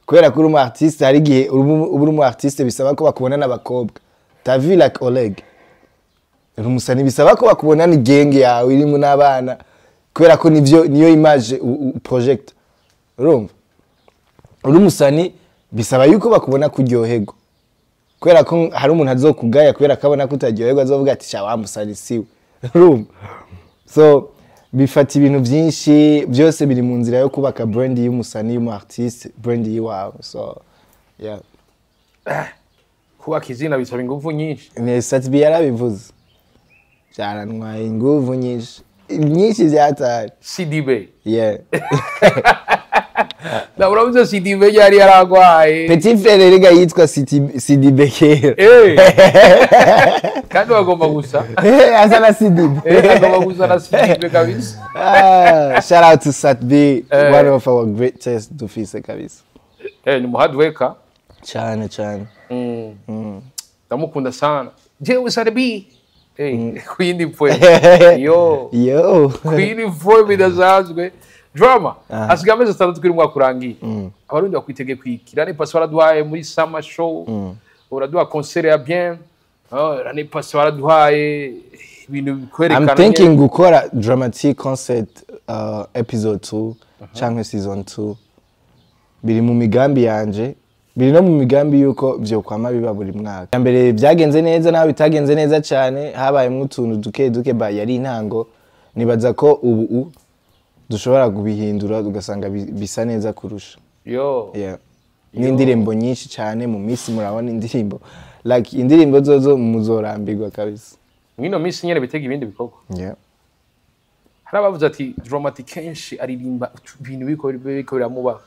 kubera ko uri umu artiste. Hari igihe uba uri umu artiste bisaba ko bakubona n'abakobwa. T'as vu, like Oleg, uri umusani, bisaba ko bakubona ni gang yawe irimo n'abana, kubera ko nivyo niyo image project. Urumva, uri umusani, bisaba yuko bakubona kuryoherwa, kubera ko hari umuntu azokugaya kubera ko abona ko utaryoherwa, azovuga ati: "Sha, wa musani siwe." Urumva? So bifata ibintu byinshi, byose biri mu nzira yo kubaka brand y'umusani, y'umu artiste, brand y'iwawe. So yeah. Kubaka izina bisaba ingufu nyinshi. Ne Sat-B yarabivuze, byarantwaye inguvu nyinshi nyinshi byatari. CDB. Yeah. Na urabuze CDB yari yaragwaye. Petit frère rega yitwa CDB kera. Kandi bagomba gusa. Asa na CDB. Agomba gusa na CDB kabisa. Ah, shout out to Sat-B, one of our greatest dufise kabisa. Ni mu hard worker. Cyane cyane. Ndamukunda sana jewe Sat-B. Ku yindi poem yo. Yo. Ku yindi poem idasanzwe. Drama, hasigaye amezi 6 kuri umwaka urangiye. Abarundi bakwitege kwikira. L'année passée waraduhaye muri summer show, uraduha concert ya bien. L'année passée waraduhaye ibintu bikwerekana. I'm thinking gukora dramatic concert, episode 2 cyangwa season 2. Biri mu migambi yanje, biri no mu migambi yuko vyokwama biba buri mwaka. Mbere byagenze neza, naho bitagenze neza cyane, habayemwo utuntu duke duke, ba yari intango. Nibaza ko ubu dushobora kubihindura ugasanga bisa neza kurusha. Yo. Yeah. N'indirimbo nyinshi cyane mu minsi, murabona indirimbo, like indirimbo zozo muzorambirwa kabisa. Mwino minsi nyene bitega ibindi bikorwa. Yeah. Hari abavuze ati Drama-T kenshi aririmba ibintu biriko biramuba.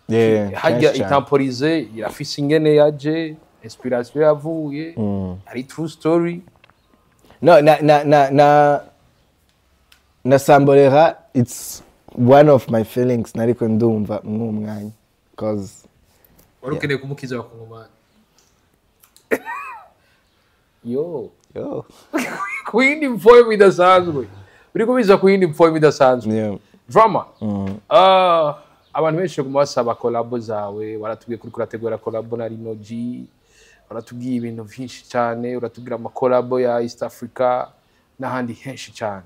Yeah, Harya kenshi cyane. Itamporize irafise ingene yaje, inspiration yavuye, ari true story? No, na Sambolera, it's one of my feelings nariko ndumva mw'uwo mwanya, cause Wari ukeneye kumukiza abakongomani yo. Yo. Ku yindi poem idasanzwe, uri kubiza ku yindi poem idasanzwe. Yeah. Drama, abantu benshi baguma basaba collabo zawe. Baratubwiye kuri kurategura collabo na Rino G, baratubwiye ibintu byinshi cyane, uratubwira amacollabo ya East Africa n'ahandi henshi cyane.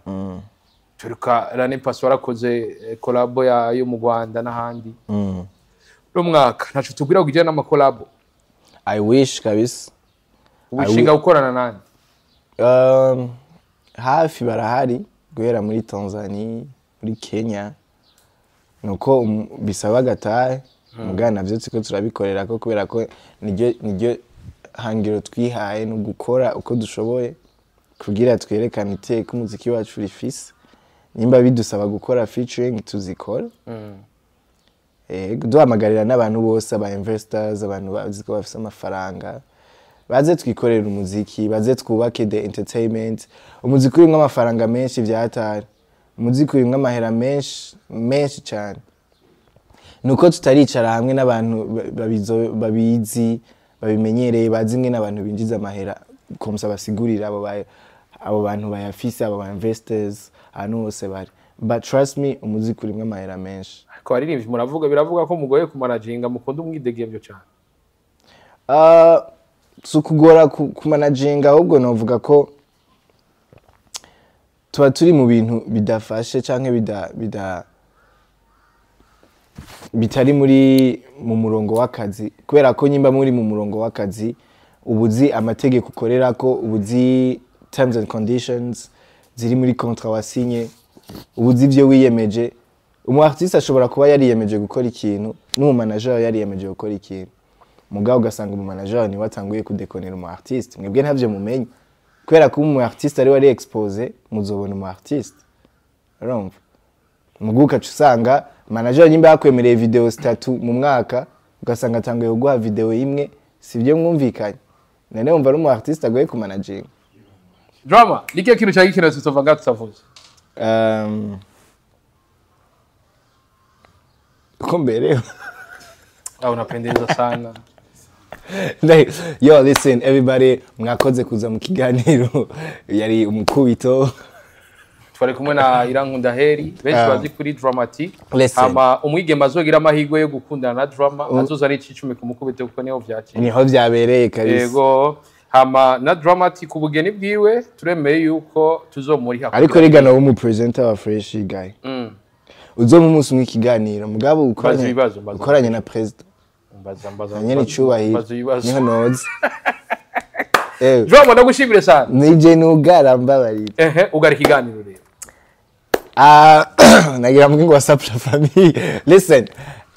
Turuka l'année passée warakoze collabo ya yo mu Rwanda n'ahandi. Uno mwaka ntaco tubwira kugira n'amacollabo? I wish kabisa. Ubishinga gukorana nande? Hafi barahari, guhera muri Tanzania, muri Kenya, nuko bisaba gatahe mugana navyo turiko turabikorera ko, kubera ko niryo hangiro twihaye, no gukora uko dushoboye kugira twerekane iteka umuziki wacu rifise. Nimba bidusaba gukora featuring, tuzikora. Duhamagarira n'abantu bose, aba investors, abantu bazi ko bafise amafaranga, baze twikorere umuziki, baze twubake the entertainment. Umuziki urimwo amafaranga menshi vyatari, umuziki urimwo amahera menshi menshi cyane, nuko tutaricara hamwe n'abantu babizi, babimenyereye, bazi ingene abantu binjiza amahera, comme ça basigurira abo bantu bayafise, abo ba investors, ahantu hose bari. But trust me, umuziki urimwo amahera menshi. Ariko abaririmbyi muravuga, biravuga ko mugoye kumanaginga, mukunda umwidegemvyo cyane. Si ukugora kumanaginga, ahubwo novuga ko tuba turi mu bintu bidafashe canke bida bida bitari muri mu murongo w'akazi, kubera ko nyimba muri mu murongo w'akazi, ubuzi amategeko ukorerako, ubuzi terms and conditions ziri muri contrat wasinye, ubuzi ivyo wiyemeje. Umu artiste ashobora kuba yariyemeje gukora ikintu, n'umu manager yariyemeje gukora ikintu, mugabo ugasanga umu manager niwe atanguye kudekonera umu artiste. Mwebwe ntavyo mumenye, kubera ko umu artiste ari wari exposé, muzobona umu artiste, urumva? Mugu ugaca usanga manager nyimba yakwemereye video zitatu mu mwaka, ugasanga atanguye kuguha video imwe, sibyo mwumvikanye. None wumva ari umu artiste agoye kumanaginga? Drama, ni kihe kintu cyari gikenewe tutova ngaha tutavuze? Uko mberewe. Ah, unapendeza sana. Like, yo, listen everybody, mwakoze kuza mu kiganiro, yari umukubito. Twari kumwe na Irankunda Heri, benshi Ah. bazi kuri Drama-T. Listen. Hama umwigeme azogira amahirwe yo gukundana na Drama azoza ari icicumi ku mukubito, kuko niho vyakira. Niho vyabereye kabisa. Yego, hama na Drama-T ku bugeni bwiwe turemeye yuko tuzomuriha. Ariko rega nawe umu presenter wa fresh guy, uzoma umunsi umwe ikiganiro, mugabo ukoranye Mbaza ibibazo, mbaza. ukoranye na president. Mbaza, mbaza. Nyene icubahiro. Mbaza ibibazo. Niho noza. Drama, ndagushimire sana. Nije nugara, mbabarira. Ehe, ugara ikiganiro rero. Ah, nagira mvuge ngo what's up la famille. Listen,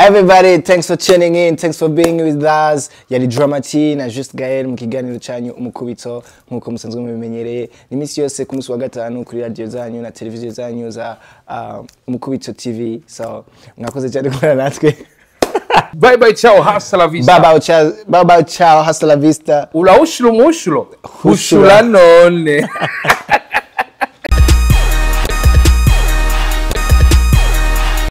Everybody, thanks for tuning in, thanks for being with us. Yari Drama T na Just Gael mu kiganiro cyanyu Umukubito, nkuko musanzwe mubimenyereye. Ni iminsi yose ku munsi wa gatanu kuri radio zanyu na televiziyo zanyu za Umukubito TV. So mwakoze cyane kubana natwe. Bye bye, ciao, hasta la vista. Bye bye, ciao, bye bye, ciao, hasta la vista. Ulawushula umushulo. Hushula. Hushula none.